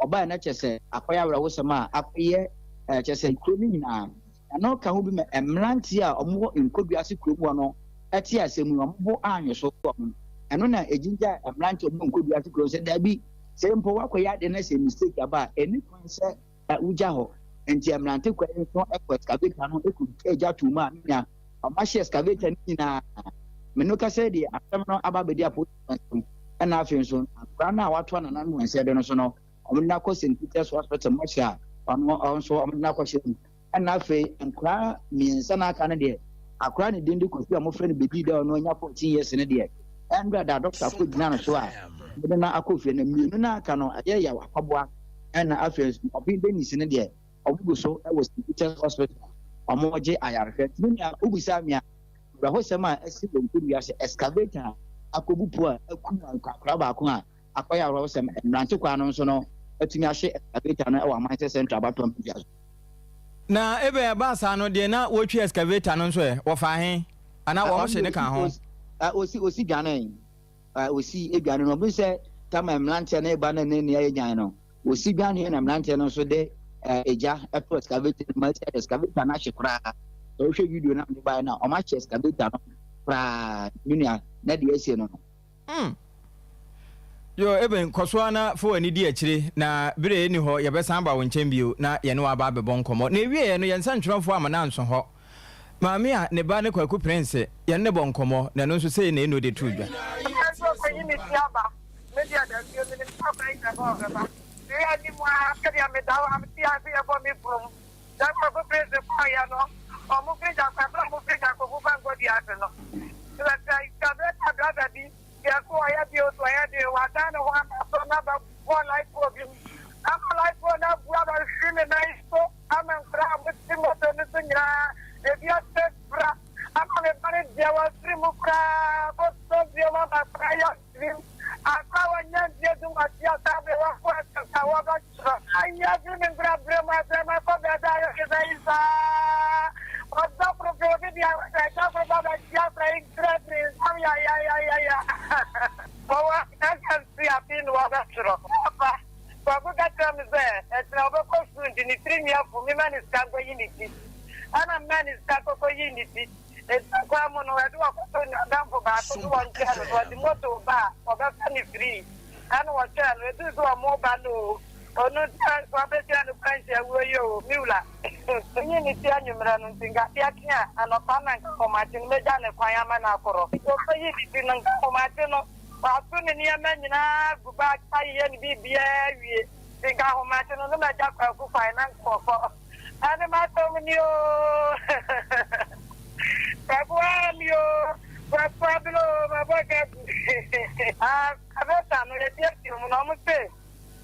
Ɔbaeɛ na kyerɛ sɛ akɔyɛ awerɛhosɛm a akɔyɛ eh, kyerɛ sɛ kuro no nyinaa. Na na ɔka ho bi ma mmeranteɛ a wɔwɔ Nkoduase kurom hɔ no te asɛm yi, wɔn bo anwe so wɔn. Ɛno na ɛgyingyaa mmeranteɛ a wɔwɔ Nkoduase kurom sɛ daabi, sɛ mpo woakɔyɛ adeɛ na sɛ mistake aba a, ɛnni kwan sɛ wogya hɔ. Nti mmerante kwa yi nso kɔ excavator no kɔtwa gya too mu a, me nua, wɔahye excavator no nyinaa. Me no kasa yi deɛ, asɛm no aba abɛdi apolisifoɔ nsam. Ɛna afei nso, akwadaa no a watoa nananom wɔn nsa do no nso no, wɔde no akɔ St. Peter's Hospital mortuary a ɔno nso wɔde no akɔhyɛ mu. Ɛna afei nkwadaa mmiɛnsa no aka no deɛ, akwadaa ne din de Kofi a wɔfrɛ no Bedi dɛ ɔno anya 14 years no deɛ, ɛnora da dɔkta kɔ gyina no so a wɔde no akɔ fie no. Mmienu no aka no, ɛyɛ Yaw Akwaboa ɛna afei nso Ɔben Dennis no deɛ, wɔn gu so wɔ St. Peter's Hospital a wɔregye ayarehwɛ. Nti me nua, wobisa me a, awerɛhosɛm a asi wɔ Nkodua sɛ excavator a akɔbu po a akum akwadaa baako a akɔyɛ awerɛhosɛm, mmerante kwaa no nso no atumi ahye excavator no wɔ Amanhyɛ Central abatoɔ mpasua so. Na ebɛn ɛbaa saa no, deɛ na wɔretwi excavator no nso ɛ, wɔfaa he? Anaa wɔn hye no kaa ho? Osi, osi dwanee. Osi dwane no, ɔbɛn sɛ tama mmeranteɛ no reba na ne nea yɛnyan no, osi dwaneɛ na mmeranteɛ no nso de egya to excavator no mu, ɛsɛ excavator no ahye koraa. Sɛ wohwɛ video no a mede baeɛ no a, wɔahye excavator no koraa, me nua, na deɛ asie no no. Mm. Yo, Eben, kɔ so ara na fa w'ani di akyire, na bere a enni hɔ yɛbɛsan aba wo nkyɛn bio na yɛne wo aba abɛbɔ nkɔmmɔ. Na ɛwieɛ no, yɛn nsɛntwerɛfoɔ amma no anso hɔ. Maame a ne ba ne Kwaku Prince, yɛne no bɔ nkɔmmɔ, na ɛno nso sei na Eno de too dwa. Ɛberɛ nso ɔkɔyi ne ti aba, me deɛ da nsuo menim sɛ ɔkwan nyina bɛ ɔbɛba. Meyɛ anim ara sɛdeɛ meda hɔ a mete ase yɛbɔ me kurom. Sɛ Kwaku Prince kɔeɛ no, ɔmo firi Gyakɔ, ɛberɛ a ɔmo firi Gyakɔ Fufa Nkodua ase no, sɛ excavator driver bi deɛ so ɔyɛ deɛ o so ɔyɛ deɛ o, wadan ne ho aba so na bɛbɔ light pole bi mu ama light pole no abu abɛhwe ne nan so ama nkwadaa a wɔte moto no so nyinaa ebi ase bra ama me ba no deɛ wafiri mu koraa bɔtɔ bio ama akwadaa yɛ Nim akwa a wɔnya mfeɛ dunwɔtwe a saa berɛ wɔkɔ asase a wɔbɛtwerɛ ayɛ afiri me nkoraberɛ mu asɛm akɔ baabi a yɛte sɛ yi saa. Ɔdɔ koro pɛ obi de agya koro ba bɛgye akora yi nkra firi nsam yayayayaya. Wɔwɔ SSC afei na wɔbɛtwerɛ. Papa, Kwaku ka kyerɛɛ me sɛ ɛkyena ɔbɛkɔ sukuu nti ne tiri nwi afu, mema no sika nkɔyi ne ti. Ɛna memaa no sika kɔkɔyii ne ti. Esiane kwan mu no, ɛde wɔkɔtoo n'adamfo baako so wɔnkyɛɛ no, sɛ ɔde moto reba a, ɔbɛfa no firii. Ɛna wɔkyɛɛ no, ɛduu sɛ wɔreba no oo, ɔno nti a wabehyia no kwanhyia wuo yi oo, me wura. Ɔyii ne ti anwummerɛ no, nti nka adeɛ kye a, anɔpa na nka ahomakye no, mɛgya no kwan ama no akorɔ. Nti ɔkɔyii ne ti no, nka ahomakye no, wato ne nneɛma nyinaa agu bag, ayeyɛ ne biribiara awie. Nti nka ahomakye no, na magya Kwaku kwan na nka ɔkɔ. Ɛne m'asɛm ni oo Kwaku aa mi oo Kwaku abere oo mabɔ ka gu Ah Excavator no yɛsiesie mu na ɔmo se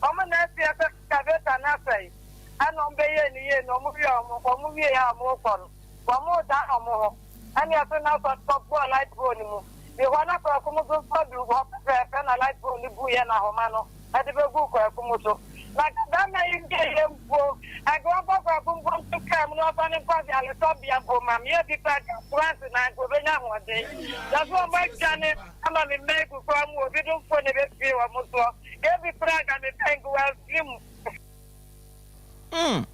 ɔmo na asie sɛ excavator no asɛe ɛna ɔmo bɛyɛɛ no yie na ɔmo wie a ɔmo ɔmo wie a ɔmo kɔ no wɔn dan ɔmo ho ɛne ɛso na sɔ kɔ bɔɔ light pole no mu de hɔ na kwaku mu so nso du hɔ pɛpɛɛpɛ na light pole no bu yɛ na ahoma no ɛde bɛ gu kwaku mu so na nka bɛrima yi nka yɛ mpo anka wɔnkɔ kwaku mpo nto kaa mu na wɔfa no nkɔ ayaresabea mpo ma me ebi pɛ anka France na anka obenya ahoɔden na so wɔn adwane ama me mma egu kwan mu obi domfo na ebepie wɔn soɔ ebi koraa anka me pɛ nka wɔafiri mu. Mm.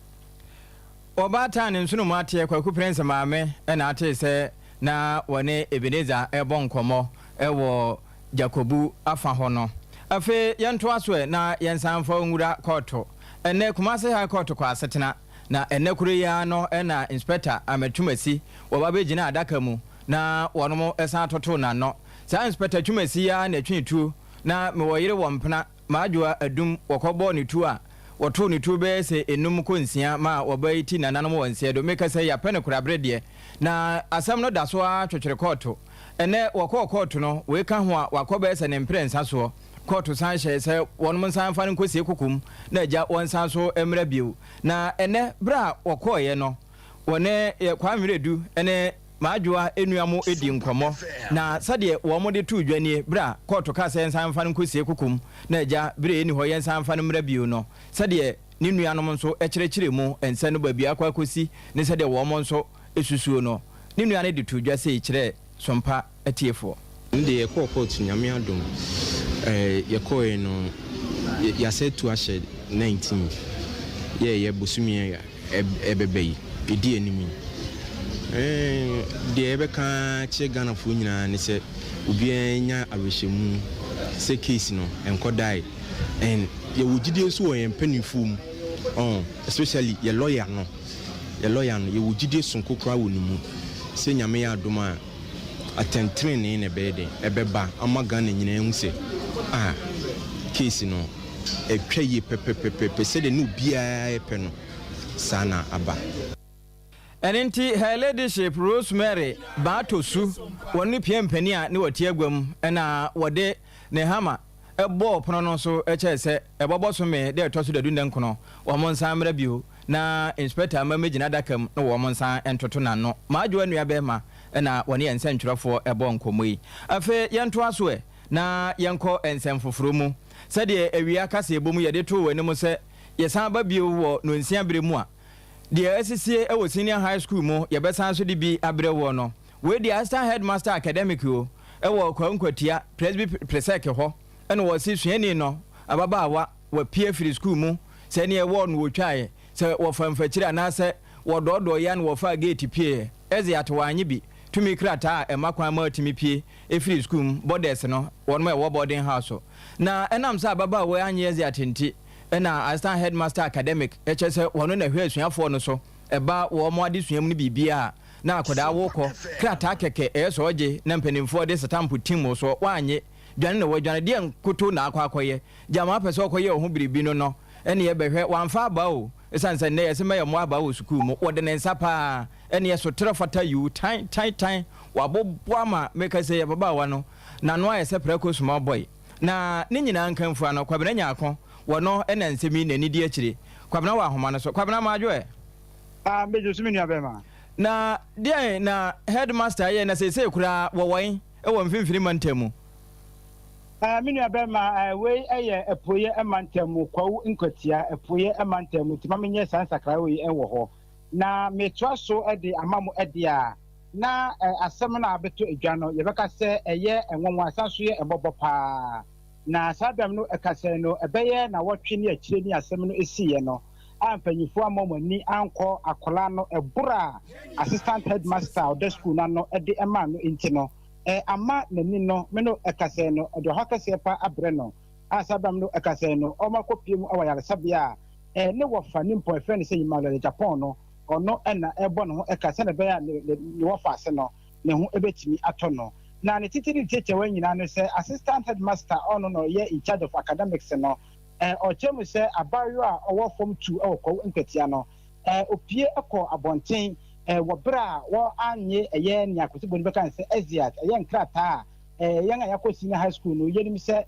Ɔbaatan ne nsono mu ateɛ Kwaku Prince maame na atee sɛ na wɔne Ebenezer rebɔ nkɔmmɔ wɔ Jakobu afa hɔ no. Afei yɛntoa so ɛ na yɛnsan mfa wo nwura kɔɔto. Ɛnnɛ Kumasi High Court kɔ asetena, na ɛnnɛ koro yi ara no na Inspector Ahmed Twumasi wɔba bɛgyina adaka mu na wɔnom san totoo n'ano. Saa Inspector Twumasi yi ara na ɛtwee tuo na mewɔ yere wɔ mpena M'adwoa adum, wɔkɔbɔɔ no tuo a, wɔtoo no tuo bɛyɛ sɛ enum kɔ nsia maa wɔbaa yi ti nananom wɔ nseɛ do. Mekasa yi, apɛ no korabere deɛ, na asɛm no da so ara twetwere kɔɔto. Ɛnnɛ, wɔkɔɔ kɔɔto no, wei ka ho a, wakɔ bɛyɛ sɛ ne mprɛnsa soɔ. Kɔɔto san hyɛɛ sɛ wɔnom nsan mfa no nkɔsie kokom na agya wɔnsan so mmra bio. Na ɛnnɛ, berɛ a wɔkɔeɛ no, wɔne Kwame Wiredu ne. M'adwoa nua mo di nkɔmmɔ, na sɛdeɛ wɔn de too dwa nie, berɛ a kɔɔto kaa sɛ yɛnsan mfa no nkɔsie kokom, na agya, berɛ a ɛnni hɔ yɛnsan mfa no mmra bio no, sɛdeɛ ne nuanom nso kyerɛkyerɛɛ mu nsɛ no baabi akɔ akɔsi ne sɛdeɛ wɔn nso susuo no, ne nua no de too dwa sei kyerɛɛ Sompa. atiefoɔ. Ɛno deɛ yɛkɔɔ court Nyame adom yɛkɔɔɛ no yɛasɛ atu ahyɛ 19th yɛɛyɛ bosome a ɛbɛba yi ɛdi anim yi deɛ yɛbɛka akyerɛ Ghanafoɔ nyinaa ne sɛ obiara nya awerɛhyɛmu sɛ case no ɛnkɔdae and yɛwɔ gyidie nso wɔ yɛn mpanimfoɔ mu ɔn especially yɛ lawyer no yɛ lawyer no yɛwɔ gyidie sonko koraa wɔ ne mu sɛ Nyame yɛ adom a atɛntenenee na ɛbɛyɛ dɛn ɛbɛba ama Ghana nyinaa ahu sɛ ah case no atwa yie pɛpɛpɛpɛpɛ sɛdeɛ ne obiara pɛ no saa na aba. Ɛno nti Her Ladyship Rosemary Baatosu, wɔn ne pia mpanin a ne wɔte agua mu na wɔde ne hama bɔɔ pono no so kyɛɛ sɛ ɛbɔ bɔsome da ɛtɔ so dadu nnɛnkono wɔn nsan mmra bio na Inspector mma mmɛgyina adaka mu na wɔn nsan ntoto n'ano. M'adwoa nuabarima na wɔne yɛn nsɛntwerɛfoɔ bɔɔ nkɔmmɔ yi. Afei yɛntoa so ɛ na yɛnkɔ nsɛm foforɔ mu. Sɛdeɛ awia kaseɛbɔ mu yɛde too w'anim sɛ yɛsan ba bio wɔ nnɔnsia berɛ mu a, deɛ asisie wɔ Senior High School mu yɛbɛsan nso de bi abrɛ woɔ no. Wei deɛ Assistant Headmaster Academic o, wɔ Kwawu Nkwatia Presby Presec hɔ na wɔse suani no ababaawa wapue afiri sukuu mu sɛ neɛ ɛwɔɔ no wɔtwaeɛ, sɛ wɔfa mfakyire anaasɛ wɔdɔɔdɔɔeɛ na wɔfaa geeti pieeɛ. Ɛdze ato wɔannye bi. Tumi krataa a ɛma kwan ma otumi pue firi sukuu mu, boarders no, wɔnom a ɛwɔ boarding house. Na ɛnam sɛ ababaawa yi annye Eziat nti, ɛna Assistant Headmaster Academic, kyerɛ sɛ wɔno na ɛhwɛ asuafoɔ no so, ɛba wɔn adesua mu ne biribiara a, na akwadaa wokɔ, krataa kɛkɛ ɛyɛ sɛ ɔgye na mpanimfoɔ de setampo tim wo soɔ, woannye, dwane na woadwane, deɛ nkoto na akɔ akɔyɛ, gyama apɛ sɛ ɔkɔyɛ wo ho biribi no no, ɛneɛ bɛhwɛ, wamfa aba o, ɛsiane sɛ nnɛ yɛse mɛyɛ mmoa aba wɔ sukuu mu, wɔde ne nsa paa. Ɛneɛ soterɛ fata yuu tan tan tan wabobo ama meka sei ababaawa no n'ano ayɛ sɛ prɛko small boy na ne nyinaa nkamfua no Kwabena Nyarko wɔ no na nsɛm yi n'ani di akyire Kwabena wɔ ahoma no so Kwabena madwo ɛ? Ah medwo so me nua bɛɛma. Na deɛn na headmaster yɛ na seesei koraa wɔwɔ he wɔ mfimfini mantam mu? Eh, me nua bɛɛma, eh, wei yɛ apueɛ mantam mu, Kwawu Nkwatia, apueɛ mantam mu, nti ma menyɛ saa nsakraeɛ wei wɔ hɔ. Na metoa so de ama mo de a, na asɛm no a abɛtɔ dwa no, yɛbɛka sɛ ɛyɛ nwonwa san nso yɛ mmɔbɔ paa. Na saa dɛm no ɛka sɛn no, ɛbɛyɛ nnawɔtwe ne akyire ne asɛm no siiɛ no, a mpanyinfoɔ amma wɔn ani ankɔ akwadaa no ɛboro a assistant headmaster a ɔda sukuu no ano de maa no nti no, ama n'ani no, me no ɛka sɛn no, ɛde ɔhaw kɛseɛ paa abrɛ no. A saa dɛm no ɛka sɛn no, wɔakɔpue mu wɔ ayaresabea a ne wɔfa nimpɔn a yɛfrɛ no sɛ Emmanuel Agyapong no, ɔno na ɛrebɔ ne ho ka sɛnea ɛbɛyɛ a ne wɔfa ase no, ne ho bɛtumi atɔ no. Na ne tete ne tiatiawa nyinaa ne sɛ Assistant Headmaster a ɔno na ɔyɛ in charge of academics no, ɔkyerɛ mu sɛ abaayewa a ɔwɔ Form 2 wɔ Kwawu Nkwatia no, ɔpue kɔɔ abɔnten wɔ berɛ a wɔannye ɛyɛ nea Kwasi Boni bɛka no sɛ exeat, ɛyɛ nkrataa a yɛn a yɛakɔ senior high school no yɛnim sɛ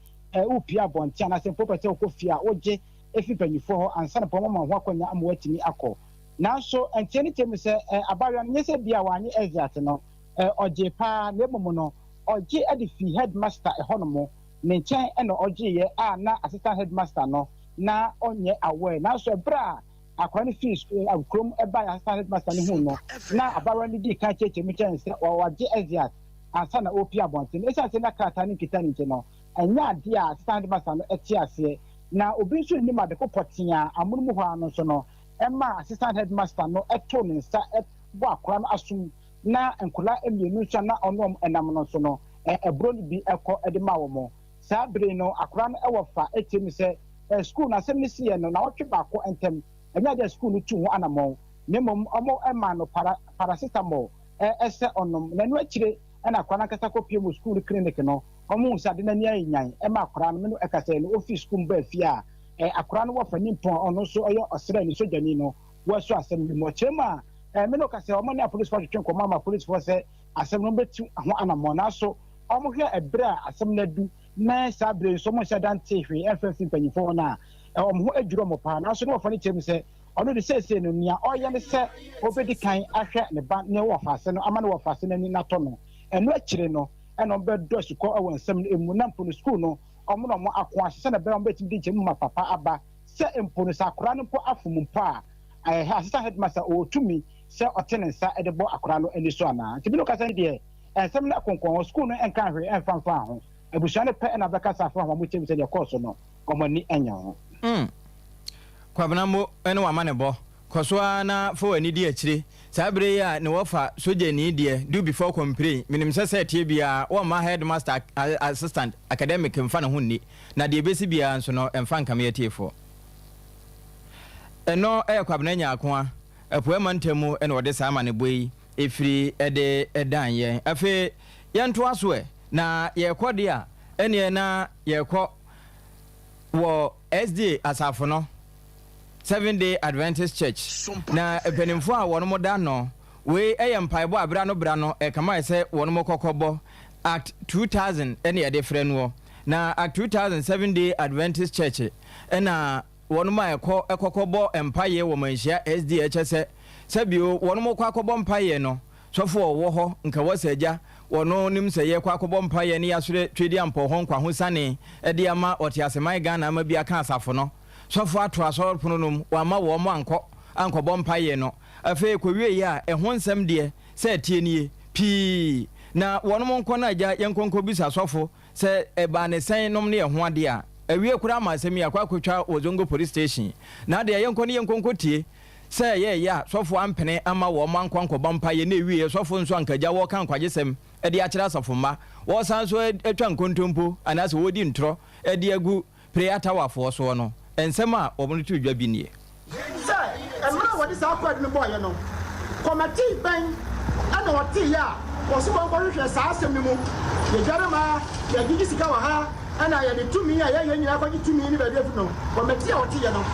wopue abɔnten anaasɛ mpo wopɛ sɛ wokɔ fie a wogye fi mpanyimfoɔ hɔ ansa na wɔama wo ho akwannya ama woatumi akɔ. Nanso, ɛnteɛ ne tirim sɛ abaayewa no, nyɛ sɛ ebia wannye Eziat no, ɔgyee paa, na mmom no, ɔgye de fii headmaster hɔnom, ne nkyɛn na ɔgyeeɛ a na assistant headmaster no na ɔnyɛ aware. Nanso ɛberɛ a akwadaa no fii kurom baeɛ assistant headmaster no huu no, na abaayewa no dii kan kyerɛkyerɛ mu kyerɛɛ no sɛ wagye Eziat ansa na ɔrepue abɔnten. Esiane sɛ na krataa no nkita no nti no, ɛnyɛ adeɛ a assistant headmaster no te aseɛ. Na obi nso nnim ade ko pɔtee a amono mu hɔ ara no nso no, ɛmaa assistant headmaster no too ne nsa bɔɔ akwadaa no asom, na nkwadaa mmienu nso a na ɔne wɔn nam no nso no, aburo no bi kɔ de maa wɔn. Saa bere yi no, akwadaa no wɔ fa tiam sɛ sukuu no asɛm no siiɛ no, nnawɔtwe baako ntam, ɛnyɛ adeɛ a sukuu no tuu ho anammɔn, na mmom wɔmaa no para, paracetamol sɛ ɔnom, na ɛno akyire na akwadaa no ankasa kɔpue mu sukuu no clinic no. Wɔhuu sɛ ade no ani ayɛ nyan ma akwadaa no. Me no ɛka sɛ no ofi sukuu mu baa fie a, akwadaa no wɔfa nimpɔn a ɔno nso ɔyɛ ɔsraani, sogyani no, wɔasu asɛm no mu. Ɔkyerɛ mu a, me no ka sɛ wɔne apolisifoɔ atwetwe nkɔmmɔ ama apolisifoɔ sɛ asɛm no wɔbɛtu ho anammɔn. Nanso wɔhwɛ ɛberɛ a asɛm no adu ne saa berɛ yi nso wɔnhyɛ da ntee hwee ɛmfa mfiri mpanyimfoɔ hɔ no a, wɔn ho adwiri wɔn paa. Nanso ne wɔfa no kyerɛ mu sɛ ɔno de seesei no nea ɔreyɛ ne sɛ ɔbɛdi kan ahwɛ ne ba ne wɔfaase no ama ne wɔfaase no ani no atɔ no. Ɛno akyire no, ɛna wɔn bɛdɔ asukɔ wɔ nsɛm no mu, na mpo no sukuu no wɔn na wɔn ako ahyɛ sɛdeɛ ɛbɛyɛ wɔn bɛtumi de nkyɛmu ma papa aba, sɛ mpo no sɛ akwadaa no mpo afom mpo a, ɛɛ assistant headmaster ɔwɔ tumi sɛ ɔte ne nsa de bɔ akwadaa no ani so anaa. Nti me no kasa yi deɛ, Nsɛm no konkɔn hɔ, sukuu no nkaa hwee mfa mfaa ho. Abusua no pɛ na bɛkasa afa ho a wɔkyerɛ mu sɛ deɛ ɛkɔɔ so no, wɔn ani nnye ho. Mm. Kwabena Mo ne w'amanebɔ. Kɔ so ara na fa w'ani di akyire. Saa berɛ yi a ne wɔfa sogyani deɛ, do before complain. Menim sɛ sɛ ɛteɛ biara, wɔmma headmaster assistant academic mfa ne ho nni. Na deɛ ɛbɛsi biara nso no, ɛmfa nkame atiefoɔ. Ɛno yɛ Kwabena Nyarkoa, Apueɛ Mantam mu na ɔde saa amanebɔ yi firi de dan yɛn. Afei yɛntoa so ɛ. Na yɛrekɔ deɛ a, ɛnneɛ na yɛrekɔ wɔ SDA asafo no, Seventh Day Adventist Church, na mpanimfoɔ a wɔnom da ano. Wei yɛ mpaebɔ a berɛ ano berɛ ano ɛkama ayɛ sɛ wɔnom kɔkɔbɔ. Act 2000 ɛne yɛde frɛ noɔ. Na Act 2000 Seventh Day Adventist Church ɛna wɔnom a ɛkɔ kɔkɔbɔ mpaeɛ wɔ manhyia SDA kyɛ sɛ sɛbio wɔnom kɔ akɔbɔ mpaeɛ no Sɔfo a ɔwɔ hɔ nka wɔ sɛ agya, ɔno nim sɛ yɛkɔ akɔbɔ mpaeɛ ne yɛasrɛ Twedeampɔw hɔ nkwahosanee de ama Ɔteaseman Ghana ama bi aka asafo no. Sɔfo ato asɔr pono no mu, wamma wɔn ankɔ ankɔbɔ mpaeɛ no. Afei ɛkɔwieeɛ a, ɛho nsɛm deɛ, sɛ ɛteɛ nie, pii na wɔnom nkɔ na agya yɛnkɔ nkɔbisa sɔfo Sɛ ɛbaa ne sɛn nom ne ɛho adeɛ a, awie koraa ma asɛm yi akɔ akɔtwa wɔ Zongo Police Station. Na adeɛ yɛnkɔ ne yɛnkɔ nkɔtie sɛ ɛyɛ ɛyɛ a sɔfoɔ ampene amma wɔn ankɔ ankɔbɔ mpaeɛ na ɛwieɛ sɔfoɔ nso anka agya wɔreka nkwagyesɛm de akyerɛ asafo mma, wɔresan nso atwa nkontompo anaasɛ wɔredi ntorɔ de agu Prayer Tower foɔ soɔ no, nsɛm a wɔde too dwa bi nie. Sɛ mmerɛ a wɔde saa kwaadu no bɔeɛ no, kɔmɛtee bɛn na wɔteeɛ a wɔse wɔnkɔhwehwɛ saa asɛm no mu? Yɛdware ma yɛgyegye sika wɔ ha na yɛde tumi a yɛyɛ nyinaa kɔgye tumi ne baabi afiri no, kɔmɛtee a wɔteeɛ no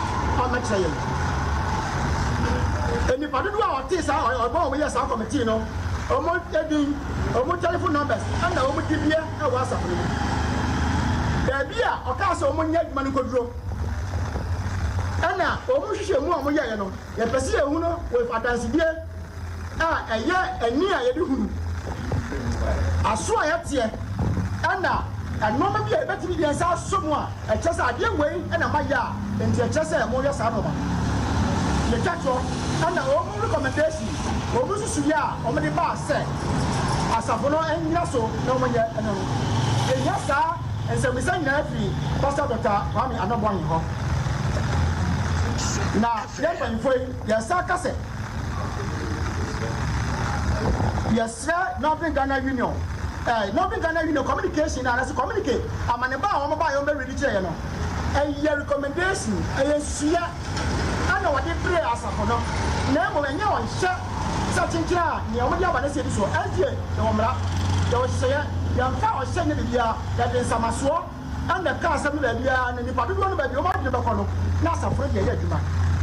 ɔmmɛkyerɛ yɛn. Nnipa dodoɔ a wɔtee saa, wɔn a wɔyɛɛ saa kɔmɛtee no, wɔn din, wɔn telephone numbers ɛna wɔn dibeɛ wɔ asafo no mu. Baabi a ɔkaa sɛ wɔnyɛ adwuma no nkɔduro. Ɛna wɔn nhwehwɛmu a wɔyɛeɛ no, yɛpɛ sɛ yɛhu no with adansedie a ɛyɛ ani a yɛde hunu, aso a yɛteɛ, ɛna nnoɔma bi a yɛbɛtumi de yɛn nsa asɔ mu a ɛkyerɛ sɛ adeɛ wei na moayɛ a enti ɛkyerɛ sɛ moreyɛ saa nnoɔma no. Yɛtwa toɔ, ɛna wɔn recommendation, wɔn nsusuiɛ a wɔde baa sɛ asafo no nnyina so na wɔnyɛ no no, yɛhia saa nsɛmmisa nyinaa firi Pastor Dɔkta Kwame Anɔboahen hɔ. Na yɛn mpanyimfoɔ yi, yɛsan ka sɛ yɛsrɛ Northern Ghana Union, eh, Northern Ghana Union communication anaasɛ communique amaneba a wɔn baeɛ wɔn bɛredi kyerɛ yɛn no, ɛyɛ recommendation, ɛyɛ nsusuiɛ ɛna wɔde brɛɛ asafo no, na mmom ɛnyɛ ɔnhyɛ sɛ kyenkyen a nea wɔde aba no sɛ yɛdi soɔ. SDA, yɛwɔ mmara, yɛwɔ nhyehyɛeɛ, yɛmfa ɔhyɛ nyɛ biribiara, yɛde nsamasoɔ na ɛka asɛm no baabiara, na nnipa dodoɔ no baabi a wɔn adwene bɛkɔ no, na asafo no de ɛyɛ adwuma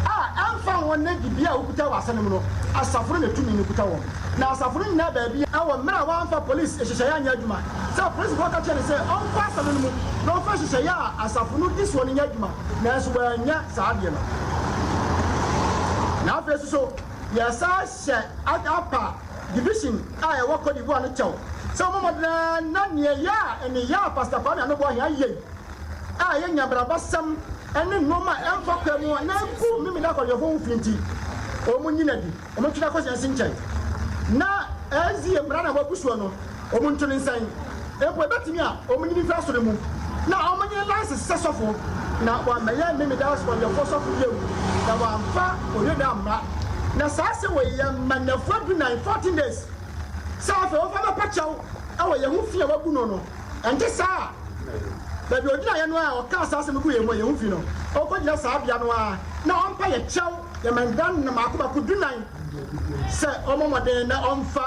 a ɛmfa ho ne dibea a wokuta wɔ asɛm no mu no, asafo no na tumi no kuta wɔn, na asafo no nyinaa baabi. Wɔ mmerɛ a wɔamfa polisi nhyehyɛeɛ anyɛ adwuma, sɛ apolisifoɔ ka kyerɛɛ no sɛ ɔnkɔ asɛm no mu na ɔmfa nhyehyɛeɛ a asafo no di soɔ no nyɛ adwuma, nanso wannya saa adeɛ no. Na afei nso so, yɛsan hyɛ apa division a ɛwɔ Cote d'Ivoire no kyɛw sɛ wɔmmɔ mmɔden ara na nea ɛyɛ a nneyɛɛ a Pastor Kwame Anoboahe ayɛ yi a ɛyɛ nyabrabasɛm ne nnoɔma a ɛmfa kwan mu a na ɛgu Memeda akwadworɔfoɔ ho fi nti, wɔnyi no adi. Wɔntwe no akɔsi ɛse nkyɛn, na SDA mmara no a wɔagu soɔ no, wɔnto no nsɛn. Mpo ɛbɛtumi a wɔnyi no mfiri asɔre mu, na wɔnnye no license sɛ sɔfo, na wammɛyɛ Memeda Asɔreyɛfoɔ sɔfo bio, na wamfa Oyoda amma. Na saa asɛm wei yɛ ma nnafua dunan, 14 days, sɛ afei wɔmfa mmɛpa kyɛw wɔ yɛn ho fi a wɔagu no no. Ɛnte saa a, baabi a ɔgyinaeɛ no ara a ɔkaa saa asɛm no guu yɛn mu a yɛn ho fi no, ɔnkɔgyina saa bea no ara na ɔmpa yɛn kyɛw. Yɛma ndan no mmaako mmaako dunnan sɛ ɔmmɔ mmɔden na ɔmfa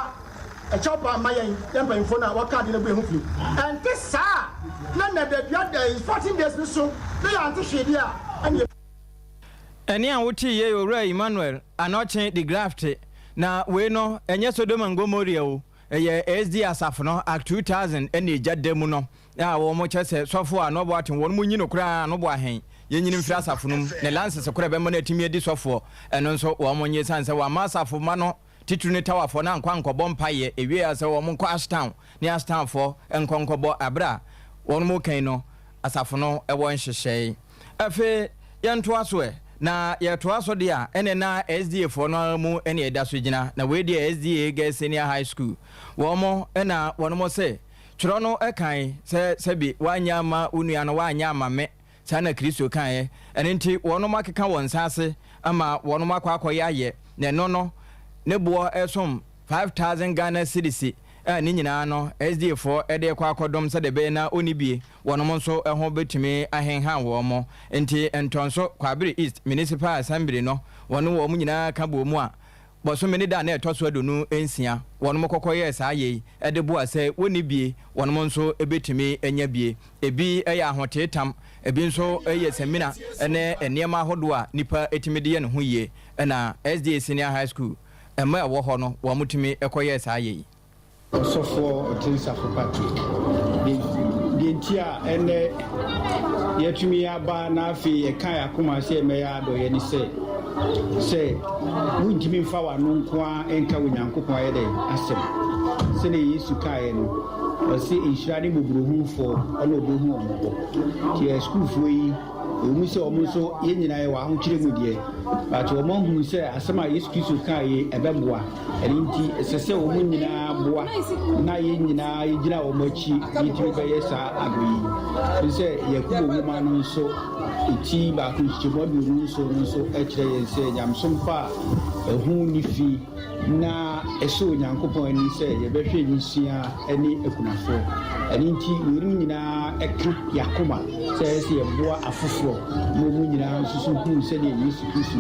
kyɛw pa mma yɛn, yɛn mpanyimfo no a wɔka ade no agu yɛn ho fi. Ɛnte saa a, na nnadadua da yi, 14 days, no so na yɛante hwee de a, ɛnneɛ. Ɛnne a wotee yei Owura Emmanuel Anokye de Graft, na wei no ɛnyɛ Sodom and Gomoria o, ɛyɛ SDA asafo no, Act 2000 ɛne egya da mu no. A wɔn kyɛ sɛ sɔfo a n'ɔbo aten wɔn mu nyi no koraa n'obo ahen yɛnyini mfiri asafo no mu ne lances korɔ ɛbɛma no atumi adi sɔfoɔ ɛno nso wɔn nye ɛsiane sɛ wɔamma asafo mma no titiri ne tawafoɔ no ankɔ ankɔbɔ mpaeɛ ɛwiee a sɛ wɔn nkɔ Ashtown ne Ashtownfoɔ nkɔ nkɔbɔ aberɛ a wɔn mu kan no asafo no wɔ nhyehyɛe. Afei yɛntoa so ɛ. Na yɛtoa so deɛ a, ɛne na SDA foɔ no ara mu na ɛda so gyina. Na wei deɛ SDA Girls Senior High School, wɔn na wɔnom se, twerɛ no kae sɛ sɛbi woanyɛ amma wo nua no, woanyɛ amma me. Saa na Kristo kaeɛ. Ɛno nti wɔnom akeka wɔn nsa ase ama wɔnom akɔ akɔyɛ ayɛ, na ɛno no ne boɔ som 5000 Ghana cedis a ne nyinaa no SDA foɔ de rekɔ akɔdom sɛdeɛ ɛbɛyɛ na ɔnni bie wɔnom nso ho bɛtumi ahenhan wɔn. Nti Ntɔnso, Kwabere East Municipal Assembly no wɔne wɔn nyinaa ka bɔɔ mu a bɔsome ne da a na ɛtɔ so 26 wɔnom kɔkɔ yɛɛ saa yei de boa sɛ wɔnni bie wɔnom nso bɛtumi anya bie. Ebi yɛ ahoteetam, ebi nso yɛ samina ne nneɛma ahodoɔ a nipa tumi de yɛ ne ho yie na SDA Senior High School mma a ɛwɔ hɔ no wɔtumi kɔyɛɛ saa yei. Ɔsɔfoɔ Ɔtensafo Patrick, Deɛ nti a ɛnnɛ yɛatumi aba na afei yɛka yɛn akoma sɛ yɛmmɛyɛ adɔeɛ ne sɛ, sɛ wontumi mfa w'ano nko ara nka Onyankopɔn ayɛ dɛn asɛm. Sɛdeɛ Yesu kaeɛ no, ɔse nhyira ne mmɔborɔhunufoɔ ɔna ɔbɛhu wɔn mmɔbɔ. Nti yɛn sukuufoɔ yi, ɛwɔ mu sɛ wɔn nso yɛn nyinaa yɛwɔ ahokyerɛ mu deɛ, but wɔn ahunu sɛ asɛm a Yesu Kristo kaeɛ yi ɛbɛboa. Ɛno nti ɛsɛ sɛ wɔn nyinaa boa na yɛn nyinaa yɛgyina wɔn akyi na yɛtumi bɛyɛ saa adɔeɛ yi. Ɛfiri sɛ Yakobo nwoma no nso ti baako nkyekyɛmu 27 no nso kyerɛ yɛn sɛ nyamesom pa a ɛho nni fi na ɛsɔ Onyankopɔn ani sɛ yɛbɛhwɛ nwisiaa ne akunafoɔ. Ɛno nti weinom nyinaa ɛka yɛn akoma sɛ ɛsɛ sɛ yɛboa afoforɔ ma wɔn nyinaa nso so hunu sɛdeɛ Yesu Kristo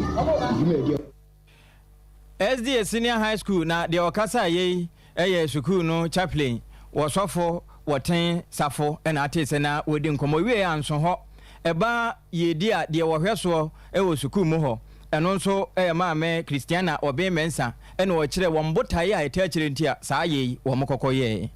dwumadi a SDA Senior High School na deɛ ɔkasaeɛ yi yɛ sukuu no chaplain wɔ sɔfo Wɔten Safo na atee sɛ na wɔredi nkɔmmɔ wieɛ a nso hɔ ɛba yiedie a deɛ wɔhwɛ soɔ wɔ sukuu mu hɔ ɛno nso yɛ Maame Christiana Obeng Mensah na ɔkyerɛɛ wɔn botaeɛ a ɛtaa akyire nti a saa yei yi wɔn kɔkɔ yɛɛ.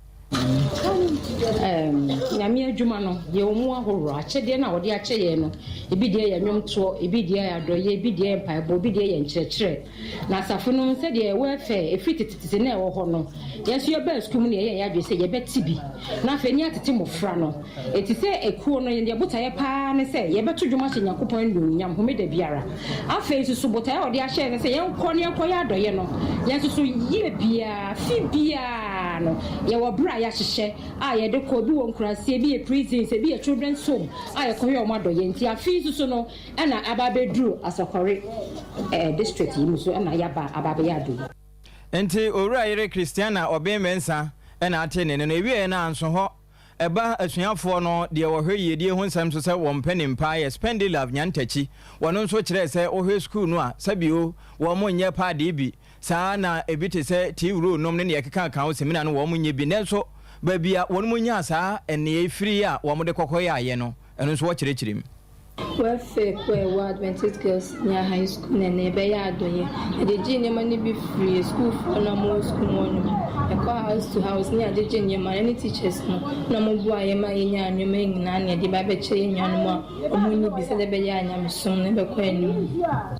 Erm, Nyame adwuma no, yɛwɔ mu ahoroɔ. Akyɛdeɛ no a ɔde akyɛ yɛn no, ebi deɛ yɛ nnwomtoɔ, ebi deɛ yɛ adɔeɛ, ebi deɛ yɛ mpaebɔ, ebi deɛ yɛ nkyerɛkyerɛ. Na asafo no, sɛdeɛ welfare ɛfiri tetetete na ɛwɔ hɔ no, yɛn nso yɛbaa sukuu mu na yɛyɛɛ yɛn adwene sɛ yɛbɛte bi, na afei ne yɛatete mmɔfra no. Enti sɛ ekuo no, yɛn botaeɛ pa ara ne sɛ yɛbɛto dwom ahyɛ Nyankopɔn anuonyam Homeda biara. Afei nso so botaeɛ a ɔde ahyɛ yɛn ne sɛ yɛnkɔ na yɛnkɔyɛ adɔeɛ no, yɛn nso so yie biara, afe biara no, yɛwɔ berɛ a yɛahyehyɛ a yɛde kɔ, ebi wɔ nkuraase, ebi yɛ prisons, ebi yɛ children's home a yɛkɔyɛ wɔn adɔeɛ. Nti afe yi nso so no ɛna aba abɛduru Asɔkɔre district yi mu so ɛna yɛaba aba abɛyɛ adɔeɛ. Enti Owura yere Christiana Obeng Mensah na ate ne nne no. Ɛwieɛ no anso hɔ. Ɛba asuafoɔ no deɛ wɔhwɛ yiedie ho nsɛm so sɛ wɔmpɛ ne mpa yɛ Spendilove Nyantakyi. Wɔno nso kyerɛɛ sɛ wohwɛ sukuu no a sɛbio wɔn nyɛ paadee bi saa na ebi te sɛ tea roll nom ne neɛ ɛkeka ho semina no wɔn nyɛ bi nanso baabi a wɔn nyaa saa nneyɛe firi a wɔn de kɔkɔ yɛayɛ no ɛno nso wɔkyerɛkyerɛ mu. Welfare kuo a ɛwɔ Adventist Girls Senior High School na ɛnnɛ yɛbɛyɛ adɔeɛ. Yɛgyegyee nneɛma no bi firii asukuufoɔ no a wɔwɔ sukuu mu hɔ nom. Yɛkɔɔ house to house ne yɛagyegye nneɛma no ne teachers no na wɔboaa yɛn ma yɛnyaa nneɛma yi nyinaa na yɛde ba abɛkyɛ yɛn nuanom a wɔnni bi sɛdeɛ ɛbɛyɛ a nyamesom no bɛkɔ anim.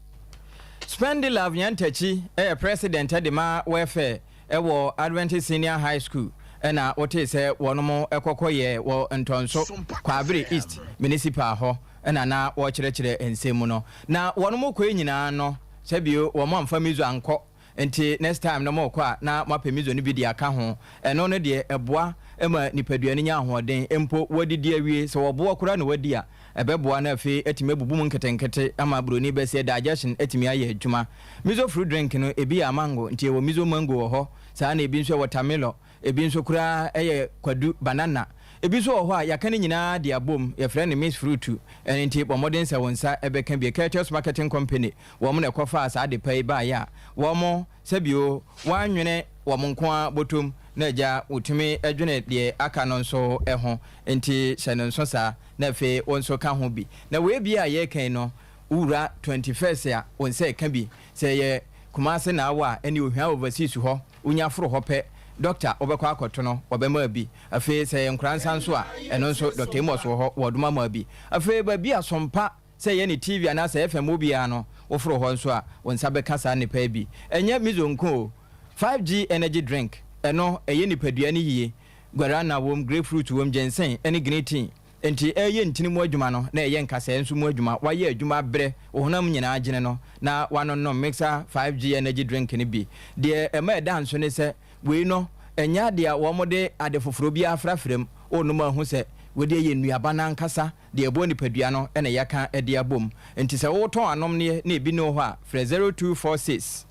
Spendilove Nyantakyi yɛ president de ma Welfare wɔ Adventist Senior High School na wotee sɛ wɔnom kɔkɔ yɛɛ wɔ Ntɔnso, Kwaabere East Municipal hɔ na na wɔrekyerɛkyerɛ nsɛm mu no. Na wɔnom kɔɛ nyinaa no sɛbio wɔn amfa mizo ankɔ nti next time no morekɔ a na moapɛ mizo no bi de aka ho. Ɛno no deɛ ɛboa ma nipadua no nya ahoɔden mpo wɔadidi awie sɛ wɔboɔ koraa na wɔadi a ɛbɛboa na afei atumi abubu mu nketenkete ama buroni bɛseɛ digestion atumi ayɛ adwuma. Miso fruit drink no, ebi yɛ amango, nti yɛwɔ miso mango wɔ hɔ, saa na ebi nso yɛ wɔtamilɔ, ebi nso koraa yɛ kwadu, banana. Ebi nso wɔ hɔ a yɛaka ne nyinaa de abom, yɛfrɛ no mixed fruit, ɛno nti bɔ mmɔden sɛ wo nsa bɛka bi. Curtius Marketing Company, wɔn na ɛkɔfaa saa ade pa yi baeɛ a wɔn, sɛbio, wɔannwene wɔn nko ara bɔtɔm na agya wɔtumi dwene deɛ aka no nso ho, nti hyɛ no nso saa na afei wo nso ka ho bi. Na wei bi a yɛreka yi no, Wo wura 21st a wo nsa ɛka bi. Sɛ ɛyɛ Kumasi na awɔ a ɛne Ohia overseas hɔ wo nya foro hɔ pɛ doctor wo bɛkɔ akɔto no wɔbɛma bi. Afei sɛ ɛyɛ Nkoransa nso a ɛno nso Doctor Amos wɔ hɔ wɔdoma ma bi. Afei baabi a Sompa sɛ ɛyɛ ne TV anaa sɛ FM wɔ biara no wo foro hɔ nso a wo nsa bɛka saa nnepa yi bi. Ɛnyɛ Mizo nko o. 5G energy drink ɛno ɛyɛ nipadua no yie. Guarana wom, grapefruit wom, ginseng ɛne green tea. Enti ɛreyɛ ntini mu adwuma no, na ɛyɛ nkasɛɛ nso mu adwuma. Woayɛ adwuma abrɛ, wo honam nyinaa agyene no, na woanonom Mixer 5G Energy Drink no bi. Deɛ ɛma ɛda nso ne sɛ, wei no, ɛnyɛ adeɛ a wɔde ade foforɔ biara afrafra mu. Worenom a hu sɛ wei deɛ yɛ nnuaba no ankasa, deɛ ɛboa nipadua no na yɛaka de abom. Enti sɛ woretɔn anomneɛ na ebi nni wo hɔ a, frɛ 0246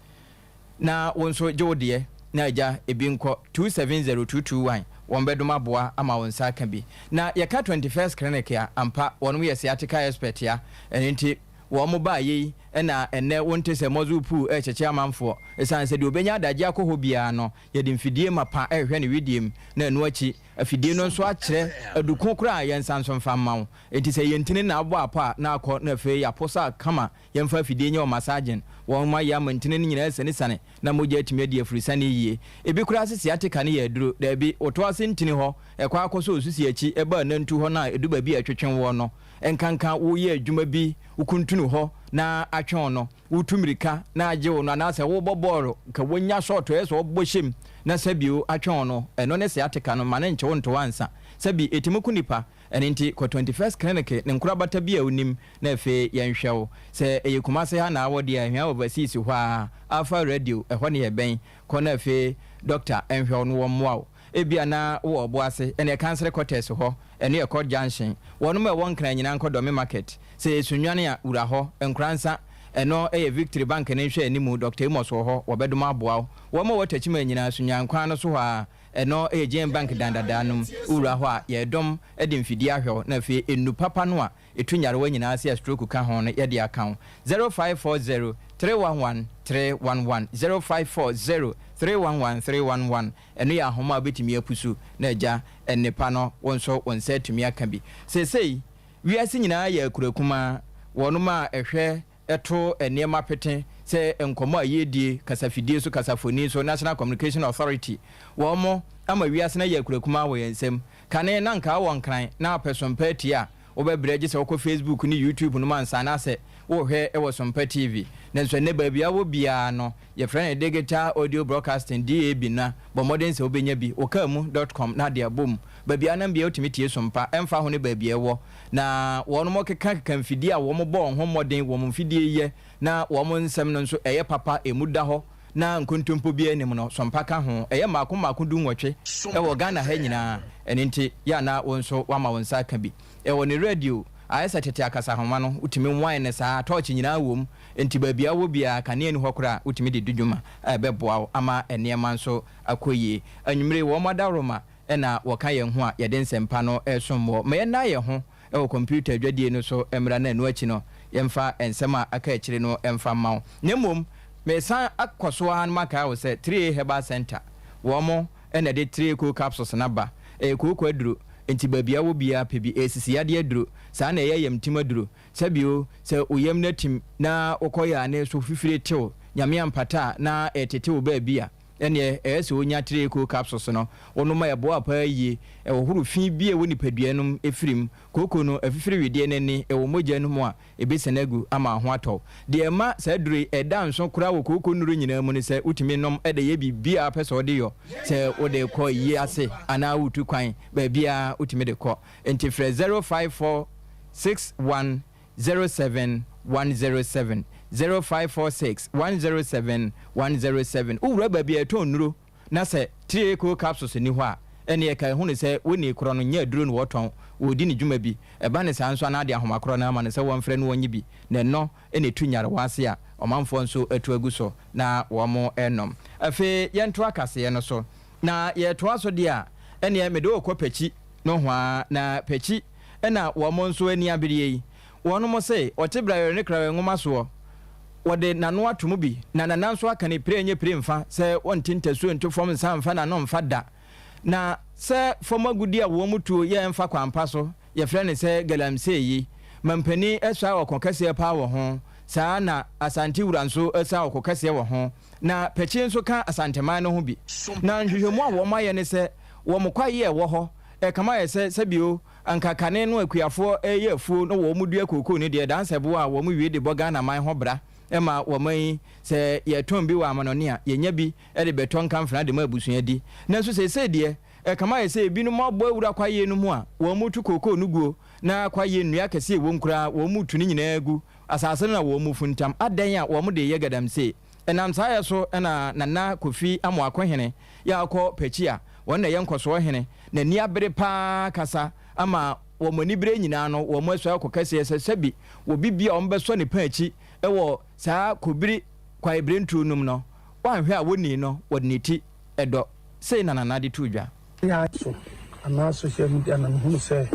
Na wo nso gye wo deɛ na agya ebi nkɔ 270221 wɔn bɛdom aboa ama wo nsa aka bi. Na yɛka 21st clinic a ampa wɔnom yɛ sciatica expert a ɛno nti wɔn baa yei na ɛnnɛ wo nte sɛ muscle pull ɛrekyekye amanfoɔ ɛsiane sɛ deɛ ɔbɛnya adagye akɔ hɔ biara no yɛde mfidie mapa ɛrehwɛ ne wedeɛ mu na ɛno akyi afidie no nso akyerɛ aduko koraa a yɛnsa nso mfa mma wo enti sɛ yɛntini na abɔ apɔ a na akɔ na afei yɛaposa kama Yɛmfa afidie nyɛ wɔn massaging, wɔn ayɛ ama ntini no nyinaa asianesane na mogya atumi adi afurusane yie. Ebi koraa se sciatica no yɛ aduro. Daabi, woto ase ntini hɔ, ɛkɔ ara kɔsɔ osusi akyi, ɛba anantu hɔ no a ɛdu baabi a ɛtwetwe woɔ no, nkanka woreyɛ adwuma bi, wokuntunu hɔ na atwe wo no, woretu mmirika na agye wo no, anaasɛ worebɔ bɔɔlo, nka wonya shot a ɛyɛ sɛ wɔbɔ hyɛ mu na sɛbio atwe wo no, ɛno ne sciatica no, ma no nkye wo nto ansa. Sɛbi, ɛtumi ku nipa. Ɛno nti kɔ 21st Clinic ne nkorabata bi a wonim na afei yɛnhwɛ wo. Sɛ ɛyɛ Kumase ha na awɔ deɛ a, Ahwea Overseas hɔ ara, Alpha Radio, ɛhɔ ne yɛbɛn. Kɔ na afei dɔkta nhwɛ wo na wɔmmoa wo. Ebia na wowɔ Ɔboase, ɛneɛ Kansere Quarters hɔ, ɛno yɛ Court Junction. Wɔnom a ɛwɔ Nkran nyinaa nkɔ Dɔme Market. Sɛ ɛyɛ Sunyani a, wura hɔ. Nkoransa, ɛno yɛ Victory Bank no nhwɛanimu, Dɔkta Amos wɔ hɔ, wɔbɛdom aboa wo. Wɔn a ɛwɔ Techiman nyinaa, Sunyani kwan no so hɔ ara, Ɛno yɛ Jane Bank dan dadaa no mu. Wowura hɔ a, yɛredɔm de mfidie ahwɛ wo, na afei nnu papa no a ɛtu nyarewa nyinaa ase a stroke ka ho no, yɛde aka wo. 0540 311 311, 0540 311 311, ɛno yɛ ahoma a wobɛtumi apusu na agya nnepa no, wo nso wo nsa atumi aka bi. Seesei, wiase nyinaa yɛ akuro akumaa, wɔnom a ɛhwɛ to nneɛma pete sɛ nkɔmmɔ a yɛredie, kasafidie so, kasafoni so, National Communication Authority, wɔn ama wiase no ayɛ akura kumaa wɔ yɛn nsam. Kane na anka wowɔ Nkran na wopɛ Sompa atie a, wobɛbrɛ gye sɛ wokɔ Facebook ne YouTube nom ansa anaasɛ worehwɛ wɔ Sompa TV. Nanso ɛnnɛ baabi a wowɔ biara no, yɛfrɛ no Digital Audio Broadcasting, DAB, na bɔ mmɔden sɛ wobɛnya bi, wo kaa mu dot com na ade abom. Baabi a wonam biara wotumi tie Sompa, ɛmfa ho ne baabi a ɛwɔ. Na wɔn keka keka mfidie a wɔn bɔ wɔn ho mmɔden wɔn mfidie yɛ na wɔn nsɛm no nso ɛyɛ papa, ɛmu da hɔ na nkontompo biara nnim no, Sompa ka ho. Ɛyɛ mmaako mmaako dunwɔtwe wɔ Ghana ha nyinaa, ɛno nti yɛ a na wo nso woama wo nsa aka bi. Ɛwɔ ne radio, ayɛ sɛ tete akasahoma no, wotumi wan no saa, tɔɔkye nyinaa wɔ mu, enti baabi a wowɔ biara, kanea nni hɔ koraa a, wotumi de di dwuma a ɛbɛboa wo ama nneɛma nso akɔ yie. Anwummere yi, wɔn adaworoma na wɔka yɛn ho a yɛde nsɛmpa no resom wɔ. Ma yɛnna yɛn ho wɔ kɔmputa adwadie no so mmra na ɛno akyi no yɛmfa nsɛm a aka akyire no mfa mma wo. Na mmom meresan akɔ so ara na makae wo sɛ 3A Herbal Centre, wɔn na ɛde 3A Cold Capsules no aba. Ɛyɛ kooko aduro, enti baabi a wowɔ biara pɛ bi. Ɛyɛ sisi yadeɛ aduro, saa na ɛyɛ ayamtim aduro. Sɛ bio, sɛ wo yam no atim na wokɔ yɛ a ne so fifire tew, Nyame ampata a na ɛretete wo baabi a, Ɛnneɛ, ɛyɛ sɛ wonya Treacle capsules no, wonom a ɛboa paa yie. Ɛhohoro fi bi a ɛwɔ nipadua no mu firi mu. Kooko no, afifiri wedeɛ no ani, ɛwɔ mogya no mu a, ɛbɛsiane agu ama wo ho atɔ wo. Deɛ ɛma saa aduro yi ɛda nso koraa wɔ kooko nnuro nyinaa mu ne sɛ wotumi nom de yɛ biribiara wopɛ sɛ wode yɔ. Sɛ wode rekɔ ayie ase anaa woretu kwan, baabiara wotumi de kɔ. Enti frɛ 05461 07 107 0546 107 107 Wowura baabi a yɛtɔn nnuro na sɛ Triaco capsules nni hɔ a, ɛnneɛ kae hunu sɛ wonni korɔ no nyɛ aduro na wɔtɔn, wɔredi ne dwuma bi. Ɛba no saa nso a na ade ahoma korɔ no ama no sɛ wɔmfrɛ no wɔnnye bi, na ɛno na ɛtu nyarewa ase a ɔmanfoɔ nso atu agu so na wɔrenom. Afei yɛntoa kaseɛ no so. Na yɛretoa so deɛ a, ɛnneɛ mede wo rekɔ Pakyi nohoa, na Pakyi na wɔn nso ani abereɛ yi. Wɔnom se, ɔte brayɔre ne krawe nwoma soɔ, wɔde n'ano ato mu bi, na nana nso aka ne pire nyɛ pire mfa, sɛ wɔnte ntasuo nto fam nsa mfa n'ano mfa da. Na sɛ fam agudeɛ a wɔn tuo yɛ mfa kwan pa so, yɛfrɛ no sɛ galamsey yi, mampanin sua ɔko kɛseɛ paa wɔ ho, saa ara na Asante wura nso sua ɔko kɛseɛ wɔ ho, na Pɛkyi nso ka Asanteman no ho bi. Na nhwehwɛmu a wɔn ayɛ ne sɛ, wɔn kwaeɛ a ɛwɔ hɔ, Ɛkame ayɛ sɛ, sɛbio, anka kane no akuafoɔ reyɛ afuo na wɔn dua kookoo no deɛ, dansɛboɔ a wɔn wie de bɔ Ghana man ho bra ma wɔn yi, sɛ yɛtɔn bi wɔ amanɔne a, yɛnya bi de bɛtɔ nkamfena de ma abusua di. Nanso seesei deɛ, Ɛkame ayɛ sɛ ebinom abɔ awura kwaeɛ no mu a wɔretu kookoo no guo na kwaeɛ nnua akɛseɛ ɛwom koraa wɔretu ne nyinaa gu asase no na wɔrefuntam. Adɛn a wɔde reyɛ galamsey? Ɛnam saa yɛ so na Nana Kofi Amoako Hene yɛ a ɔkɔ Pakyi a wɔn na ɛyɛ nkɔsoɔ hene, n'ani abere pa ara kasa ama wɔn anibereɛ nyinaa no wɔn asua akɔ kɛseɛ sɛ sɛbi wɔ bibia wɔn bɛsɔ ne pa akyi wɔ saa kobiri kwaebirentuo nom no wanhwɛ a wɔnii no wɔde ne ti dɔ. Sei na Nana de too dwa. AI so anaa social media na mehunu sɛ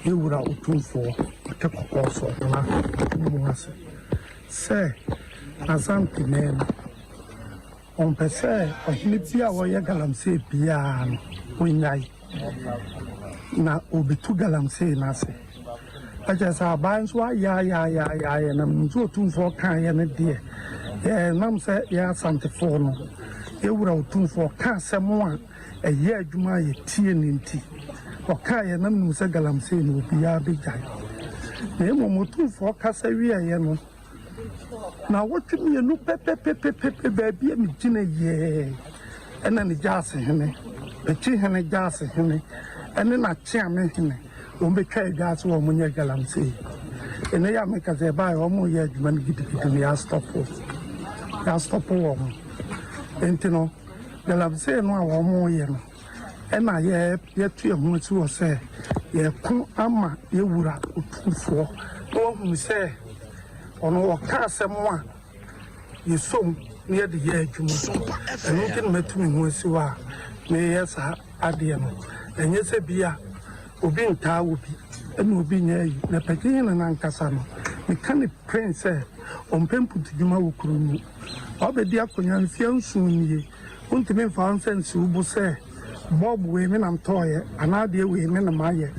yɛn Wura Otumfoɔ ɔte kɔkɔɔ so Nana ɔte mu ase sɛ Asante man mu ɔmpɛ sɛ ɔhene bi a ɔyɛ galamsey biara no ɔnyae na ɔbɛtu galamsey no ase. Ɛkyerɛ sɛ aban nso ayɛayɛayɛayɛ na menim sɛ Otumfoɔ kaeɛ no deɛ yɛnam sɛ yɛn Asantefoɔ no yɛn Wura Otumfoɔ ka asɛm a ɛyɛ adwuma a yɛtie no nti ɔkaeɛ na menim sɛ galamsey no obiara bɛgyae. Na mmom Otumfoɔ kasa wieeɛ no Naawɔtwe mmienu pɛpɛpɛpɛpɛ baabi a megyina yɛɛ ɛna ne gyaase hene, Pekyi hene gyaase hene ɛne n'akyeame hene wɔn bɛtwa adwa ase wɔn nyɛ galamsey. Ɛnɛ yi a meka sɛ ɛbaeɛ wɔn yɛ adwuma no gidigidi no yɛastɔpo yɛastɔpo wɔn. Nti no galamsey no a wɔn yɛ no ɛna yɛ yɛto yɛn ho asi hɔ sɛ yɛko ama yɛwura otumfoɔ na wahunu sɛ ɔno ɔka asɛm a yɛsom na yɛde yɛ adwuma. Ɛno nti na matu me ho asi hɔ a meyɛ saa adeɛ no. Ɛnyɛ sɛ bi a obi ntaa obi ɛna obi nyɛ ayi. Na Pɛkyehene no ankasa no, meka no pren sɛ ɔmpɛ mputudwuma wɔ kuro no mu. Wabɛdi akonnwa mfeɛ nson nie. Wontumi mfa wo nsa nsi wo bo sɛ bulb wei me na metɔeɛ anaa adeɛ wei me na mayɛ.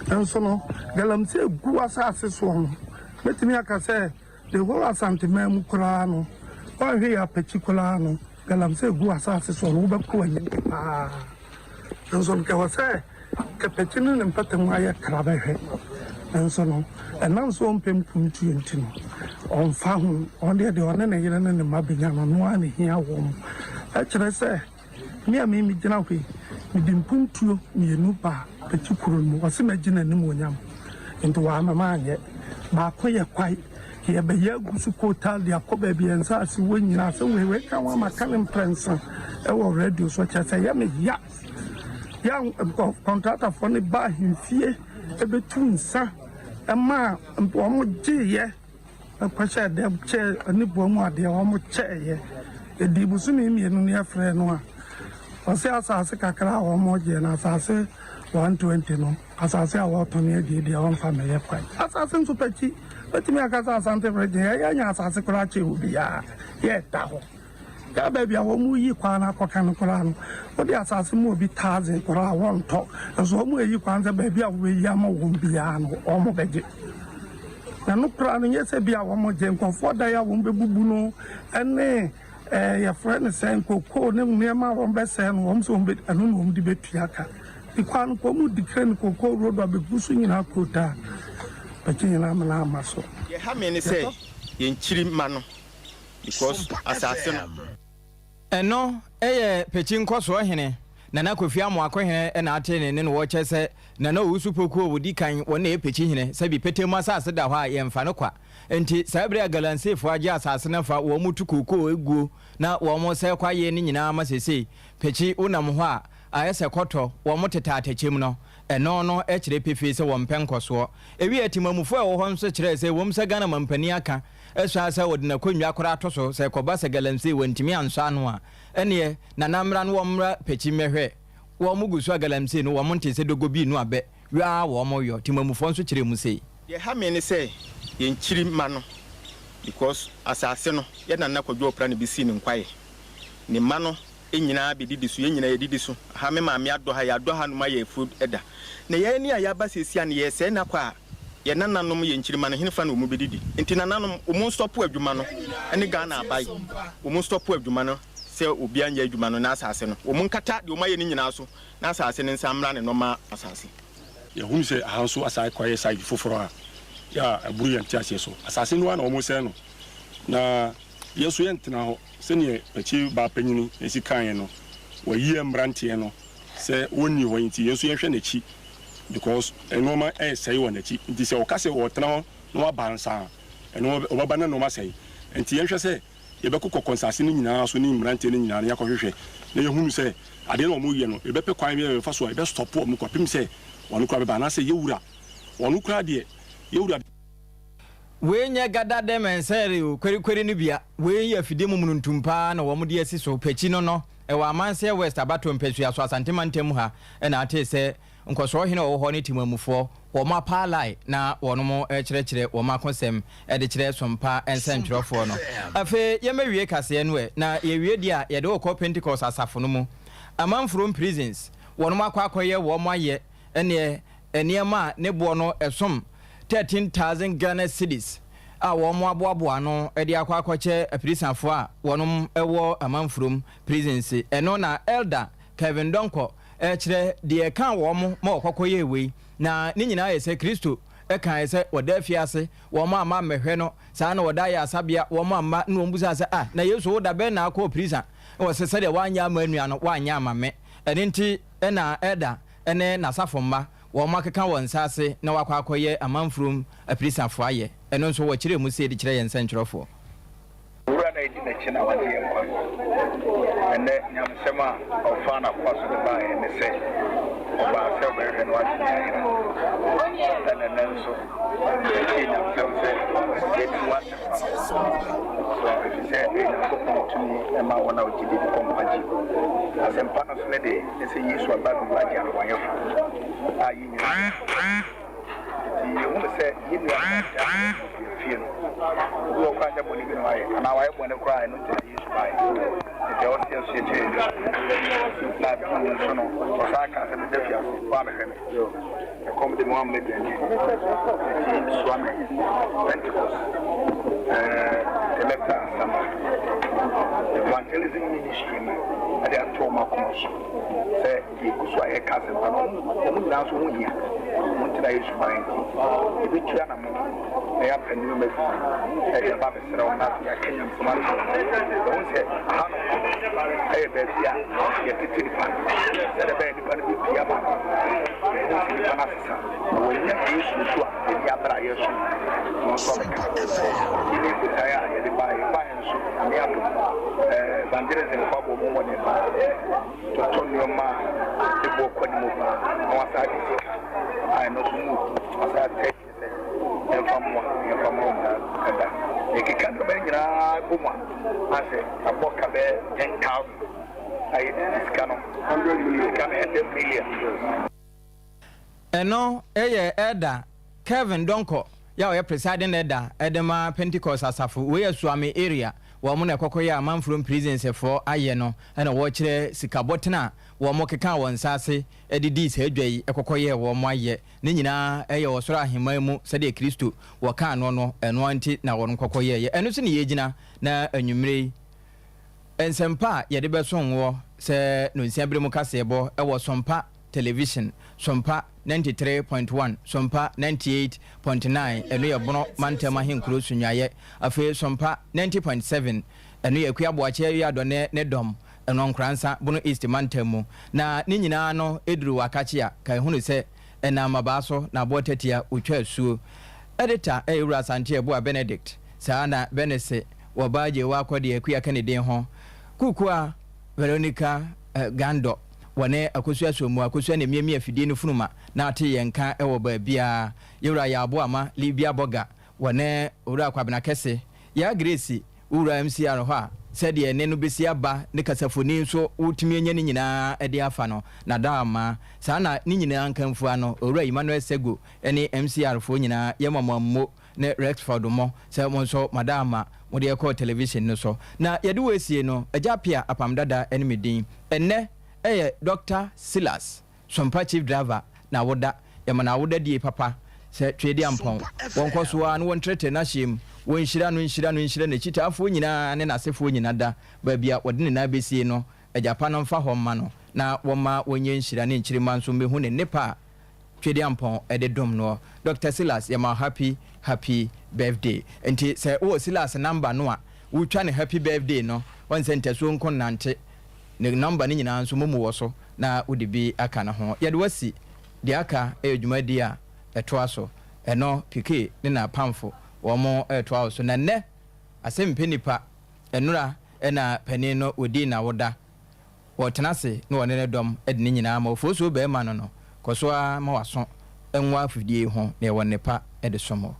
Nso no, galamsey gu w'asase soɔ no, mɛtumi aka sɛ the whole Asanteman mu koraa no, woanhwɛ yie apakyi koraa no, galamsey gu w'asase soɔ no, wobɛkɔ w'anim paa. Nso no, ɛwɔ sɛ Kɛpɛkye ne ne mpɔtam ayɛ krabɛhwɛ. Nanso no, ɛnam sɛ ɔmpɛ mpuntuo nti no, ɔmfa ho. Ɔno deɛ, deɛ ɔne ne yere ne ne mma bɛnya no, ɔno ara na ɛhia wɔn. Ɛkyerɛ sɛ, me a me megyina hɔ yi, mede mpuntuo mmienu baa Pɛkyi kuro no mu. Ɔse mɛgye n'animuonyam, nti wamma manyɛ. Baako yɛ kwae, yɛbɛyɛ agu so kootal de akɔ baabi a yɛn nsaase wɔ nyinaa. Sɛ wei, wei ka ho a, maka no mprɛnsa wɔ radio so. Kyerɛ sɛ, ɛyɛ me ya. Yɛ a kɔntratafoɔ no baa ahemfie bɛtuu nsa maa wɔgyeeɛ kɔhyɛɛ dɛm kyɛɛ ne boa mu adeɛ wɔkyɛeɛ. Ɛdii bosome mmienu no yɛfrɛɛ no a, ɔse asase kakra a wɔgyeeɛ no, asase 120 no, asase a wɔretɔn adie deɛ wɔmfa mmɛyɛ kwan. Asase nso pɛkyi, mɛtumi aka sɛ Asante region yɛanya asase koraa kyɛn obiara, yɛda hɔ. Daa baabi a wɔreyi kwan no akɔka no koraa no, wode asase ma obi taadze koraa a, wɔntɔ. Nso wɔreyi kwan sɛ baabi a wɔbɛyi ama wɔn biara no, wɔbɛgye. Na no koraa no, nyɛ sɛ bi a wɔgye nkurɔfoɔ dan a wɔbɛbubu no ne ɛɛ yɛfrɛ no sɛ nkokoo ne nneɛma a wɔbɛsɛe no, wɔn sɛ wɔbɛ ɛno na wɔde bɛtua ka. Di kwan no kɔ, wɔn di crane kokoo road a bɛgu so nyinaa kootaa, bɛgye nyinaa amena ama so. Deɛ ɛha me ne sɛ yɛn kyiri mma no because asase no. Ɛno yɛ Pekyi nkɔsoɔ hene, Nana Kofi Amoako hene na ate ne ne no wɔkyɛ sɛ Nana Owusu Poku a ɔdi kan wɔn na ɛyɛ Pekyi hene, sɛbi petee mu asase da hɔ a yɛnfa no kwa nti saa bere a Galamseyfoɔ agye asase no afa wɔn tu kookoo guo na wɔn sɛe kwaeɛ no nyinaa ma seesei Pekyi wonam hɔ a ayɛ sɛ kɔtɔ wɔn tetɛ atɛkyɛm no ɛno no kyerɛ pefee sɛ wɔmpɛ nkɔsoɔ. Ewiɛ Temamufoɔ a ɛwɔ hɔ nso kyerɛɛ sɛ ɛwom sɛ Ghana mampanin aka Ɛsua sɛ wɔde n'akonnwa koraa to so, sɛ ɛkɔba sɛ galamsey wantumi ansɔ ano a, ɛneɛ Nana mmra no wɔmmra Pekyi mmɛhwɛ. Wɔn gu so a galamsey no wɔn ntee sɛ dogo bi renu abɛ, yɔ ara wɔn yɔ. Temamufoɔ nso kyerɛɛ mu sei. Deɛ ɛha me ne sɛ yɛn kyiri mma no because asase no yɛ Nana Kwadwo Ɔpra na ɛbɛsii no nkwaeɛ. Ne mma no nyinaa bɛdidi so, yɛn nyinaa yɛdidi so. Ha me maame adɔ ha, yɛadɔ hanom ayɛ afuo da. Na yɛn ani a yɛaba seesei a no yɛresɛe no akɔ a, yɛn nananom yɛn nkyirimma no henefa na wɔn bɛdidi? Nti nananom wɔn nstɔpo adwuma no ne Ghana abae, wɔn nstɔpo adwuma no sɛ obiara nyɛ adwuma no na asase no wɔn nkata deɛ wɔn ayɛ no nyinaa so na asase no nsan mmra ne nɔma asase. Yɛhunu sɛ aha nso asan akɔyɛ site foforɔ a yɛ a ɛboro yɛn nteaseɛ so. Asase no ara na wɔresɛe no na yɛn nso yɛntena hɔ. Sɛdeɛ Pɛkyi baa panyini si kaeɛ no, wɔayi yɛn mmeranteɛ no. sɛ ɔnni hɔ nti yɛn nso yɛnhwɛ n'akyi because nnoɔma ɛresɛe wɔ n'akyi nti sɛ ɔka sɛ ɔretena hɔ na waba ansa a ɛno ɔbɛba na nnoɔma asɛe nti yɛnhwɛ sɛ yɛbɛkɔ kɔkɔ nsase no nyinaa so ne mmeranteɛ no nyinaa na yɛakɔhwehwɛ na yɛhunu sɛ adeɛ no a wɔreyɛ no yɛbɛpɛ kwan bi a yɛbɛfa so a yɛbɛ stop wɔn kɔpem sɛ wɔn koraa bɛba anaasɛ yɛwura wɔn koraa deɛ yɛwura Wei nyɛ gada dɛ mɛnsɛre o, kwerikweri no bia. Wei yɛ afidie mu mununtum paa na wɔn de asi so. Pɛkyi no no, ɛwɔ Amanseɛ West abatoɔ mpɛsua so Asante mantam ha na atee sɛ nkɔsoɔ hene a ɔwɔ hɔ ne temanmufoɔ wɔn apaalae na wɔnom rekyerɛkyerɛ wɔn akosɛm de kyerɛ Sompa nsɛntwerɛfoɔ no. Afei yɛmmɛwie kaseɛ no ɛ, na yɛwie deɛ a yɛde wo kɔ Pentecost asafo no mu. Amanfurom Prisons, wɔnom akɔ akɔyɛ wɔn ayɛ ɛneɛ nneɛma a ne boɔ no ɛsom 13,000 Ghana cedis a wɔn aboaboa ano de akɔ akɔkyɛ apirisafoɔ a wɔnom wɔ Amanfurom prisons. Ɛno na Elder Kevin Donkor rekyerɛ deɛ ɛkaa wɔn ma wɔkɔkɔ yɛɛ wei. Na ne nyinaa yɛ sɛ Kristo kaeɛ sɛ wɔda afiase, wɔn amma ammɛhwɛ no, saa na wɔda ayaresabea, wɔn amma, na wɔn bisaa sɛ, Ah, na Yesu wo da bɛn na akɔɔ prison? Na wɔse, Sɛdeɛ woanyɛ amma nua no, woanyɛ amma me. Ɛno nti na Elder ne n'asafo mma wɔakeka wɔn nsa ase na wɔakɔ akɔyɛ amanfurom apirisafo ayɛ. Ɛno nso, wɔkyerɛɛ mu sei de kyerɛ yɛn nsɛnkyerɛwfoɔ. Owura no a edi n'akyi na wagye yɛn nkwa. Ɛnnɛ, nyamesɛm a ɔfaa n'akoa so de baeɛ ne sɛ, ɔbaa sɛ ɔbɛhwehwɛ na wagye nea ayera. Ɛna ɛnnɛ nso, yɛtie nyamesɛm sɛ yɛadi ho asɛmpa no so, efisɛ ɛyɛ Nyankopɔn tumi ma wɔn a wɔgye di de kɔ nkwagye mu. Asɛmpa no nso ne deɛ, ne sɛ Yesu aba abɛwu agye adebɔneyɛfo a yɛn nyinaa yɛ ka ho. Enti yɛhunu sɛ yɛn nuanom a wɔte ase wɔ yɛn fie no, obi wɔ hɔ koraa a nyɛ bɔne bi na wayɛ, anaa wayɛ bɔne koraa a ɛno nti na Yesu baeɛ. Enti ɛwɔ sɛ yɛn nso yɛkyerɛ yɛn su. Na bio nso no, ɔsan kaa sɛ, Meda afiase, woammɛhwɛ me. Ɛkɔm de me, woamma me aduane anni. Enti soa me. Pentecost, Electa Assembly, Evangelism Ministry no de ato wɔn akoma so sɛ Yɛgu so a yɛreka asɛmpa no, wɔn nyinaa nso ho hia. Wɔn nti na Yesu bae nti, yɛbɛtu anammɔn na yɛapɛ nneɛma bi de aba abɛsra wɔn na afei yɛaka nyamesɛm akyerɛ wɔn. Yɛhu sɛ ahanom no yɛ baabi a yɛtete nnipa sɛdeɛ ɛbɛyɛ nnipa no bɛpue aba. Yɛhu sɛ nnipa no asesa na wɔanya Yesu nso a ɛni abere a yɛresom no nso abɛka. Yei ne botaeɛ a yɛde baeɛ. Yɛbaeɛ nso, Nyame adom, evangelism foɔ abɔ wɔn ho mmɔden paa. Totɔ nneɛma a ne boɔ kɔ anim paa na wasan de sika a ɛno nso mu du wasan atɛ akyire sɛ yɛmfa mmoa yɛmfa mmoa wɔn ɛda. Yɛkeka nneɛma no nyinaa bɔ mu a na sɛ abɔ ka bɛyɛ 10,000 a yɛde sika no sika no 100 million. Ɛno yɛ Elder Kelvin Donkor yi a ɔyɛ Presiding Elder de ma Pentecost Asafo, wei yɛ Suame Area, wɔn na ɛkɔkɔ yɛ Amanfurom Prisons foɔ ayɛ no na wɔrekyerɛ sika bɔtene a wɔn kekaa wɔn nsa ase de dii saa dwa yi kɔkɔ yɛɛ wɔn ayɛ. Ne nyinaa yɛ ɔsoro aheman mu sɛdeɛ Kristo wɔkaa noɔ no, ɛno ara nti na wɔn kɔkɔ yɛɛyɛ. Ɛno so ne yɛgyina na anwumerɛ yi nsɛmpa a yɛde bɛsom woɔ sɛ nonsia berɛ mu kaseɛbɔ wɔ Sompa Television, Sompa 93.1, Sompa 98.9, ɛno yɛ Bono Mantam Ahenkuro Sunyuayɛ, afei Sompa 90.7, ɛno yɛ Akua Boakye Awiadɔ ne ne dɔm, ɛno Nkoransa, Bono East Mantam mu. Na ne nyinaa no duru Wakakye a, ka ehunu sɛ ɛnam mmabaa so na aboɔ tatia wotwa asuo. Editor yɛ Owura Asante Abuah Benedict, saa na Benese wɔ Baa Gyewa Akɔdeɛ Akua ka ne din ho. Kukua Veronica Gandɔ. Wɔne Akosua Somu, Akosua na emiamia afidie no funuma na ate yɛn nka wɔ baabiara. Yɛwura Yaa Boama, Libya Bɔga, wɔne Owura Kwabena Kɛse, Yaa Grace, wo wura MCR hɔ a, sɛdeɛ ɛnne no bɛsi aba ne kasafoni nso wotumi anya ne nyinaa de afa no, na da ama. Saa na ne nyinaa nkamfua no, Owura Emmanuel Sego ne MCR foɔ nyinaa yɛma mo ammo ne Rexford mo sɛ mo nso moada ama mode ɛkɔɔ television no so. Na yɛde wo asie no, Agya Appiah Apam Dada ne me din. Ɛnnɛ yɛ Doctor Silas Sompa Chief Driver n'awoda. Yɛma no awoda die papa sɛ Tweediampɔn. Wɔnkɔ so ara na wɔntrɛtrɛ n'ahyeɛ mu, wɔnhyira no, nhyira no, nhyira n'akyitaafoɔ nyinaa ne n'asefoɔ nyina da. Baabi a wɔde ne nan bɛsie no, Agya pa no mfa hɔ mma no, na wɔmma wɔnyɛ nhyira ne nkyirimma nso mmɛhu ne nnepa a Twedeampɔn de dom noɔ. Doctor Silas yɛma wo happy happy birthday. Nti sɛ wowɔ Silas number no a wotwa no happy birthday no wahu sɛ ntasuo nko nnante ne number no nyinaa nso momu wɔ so. na wode bi aka ne ho. Yɛde wo asi, deɛ aka yɛ dwumadie a ɛtoa so. Ɛno Piquet ne n'apamfo wɔn retoa wo so. Na nnɛ, asɛm mpɛ nipa, nnora na panin no wɔdii n'awoda. Wɔtena ase na wɔne ne dɔm de ne nyinaa ma ofosuo barima no no, kɔ so ara ma w'aso nwa afidie yi ho na yɛwɔ nnepa de som wo.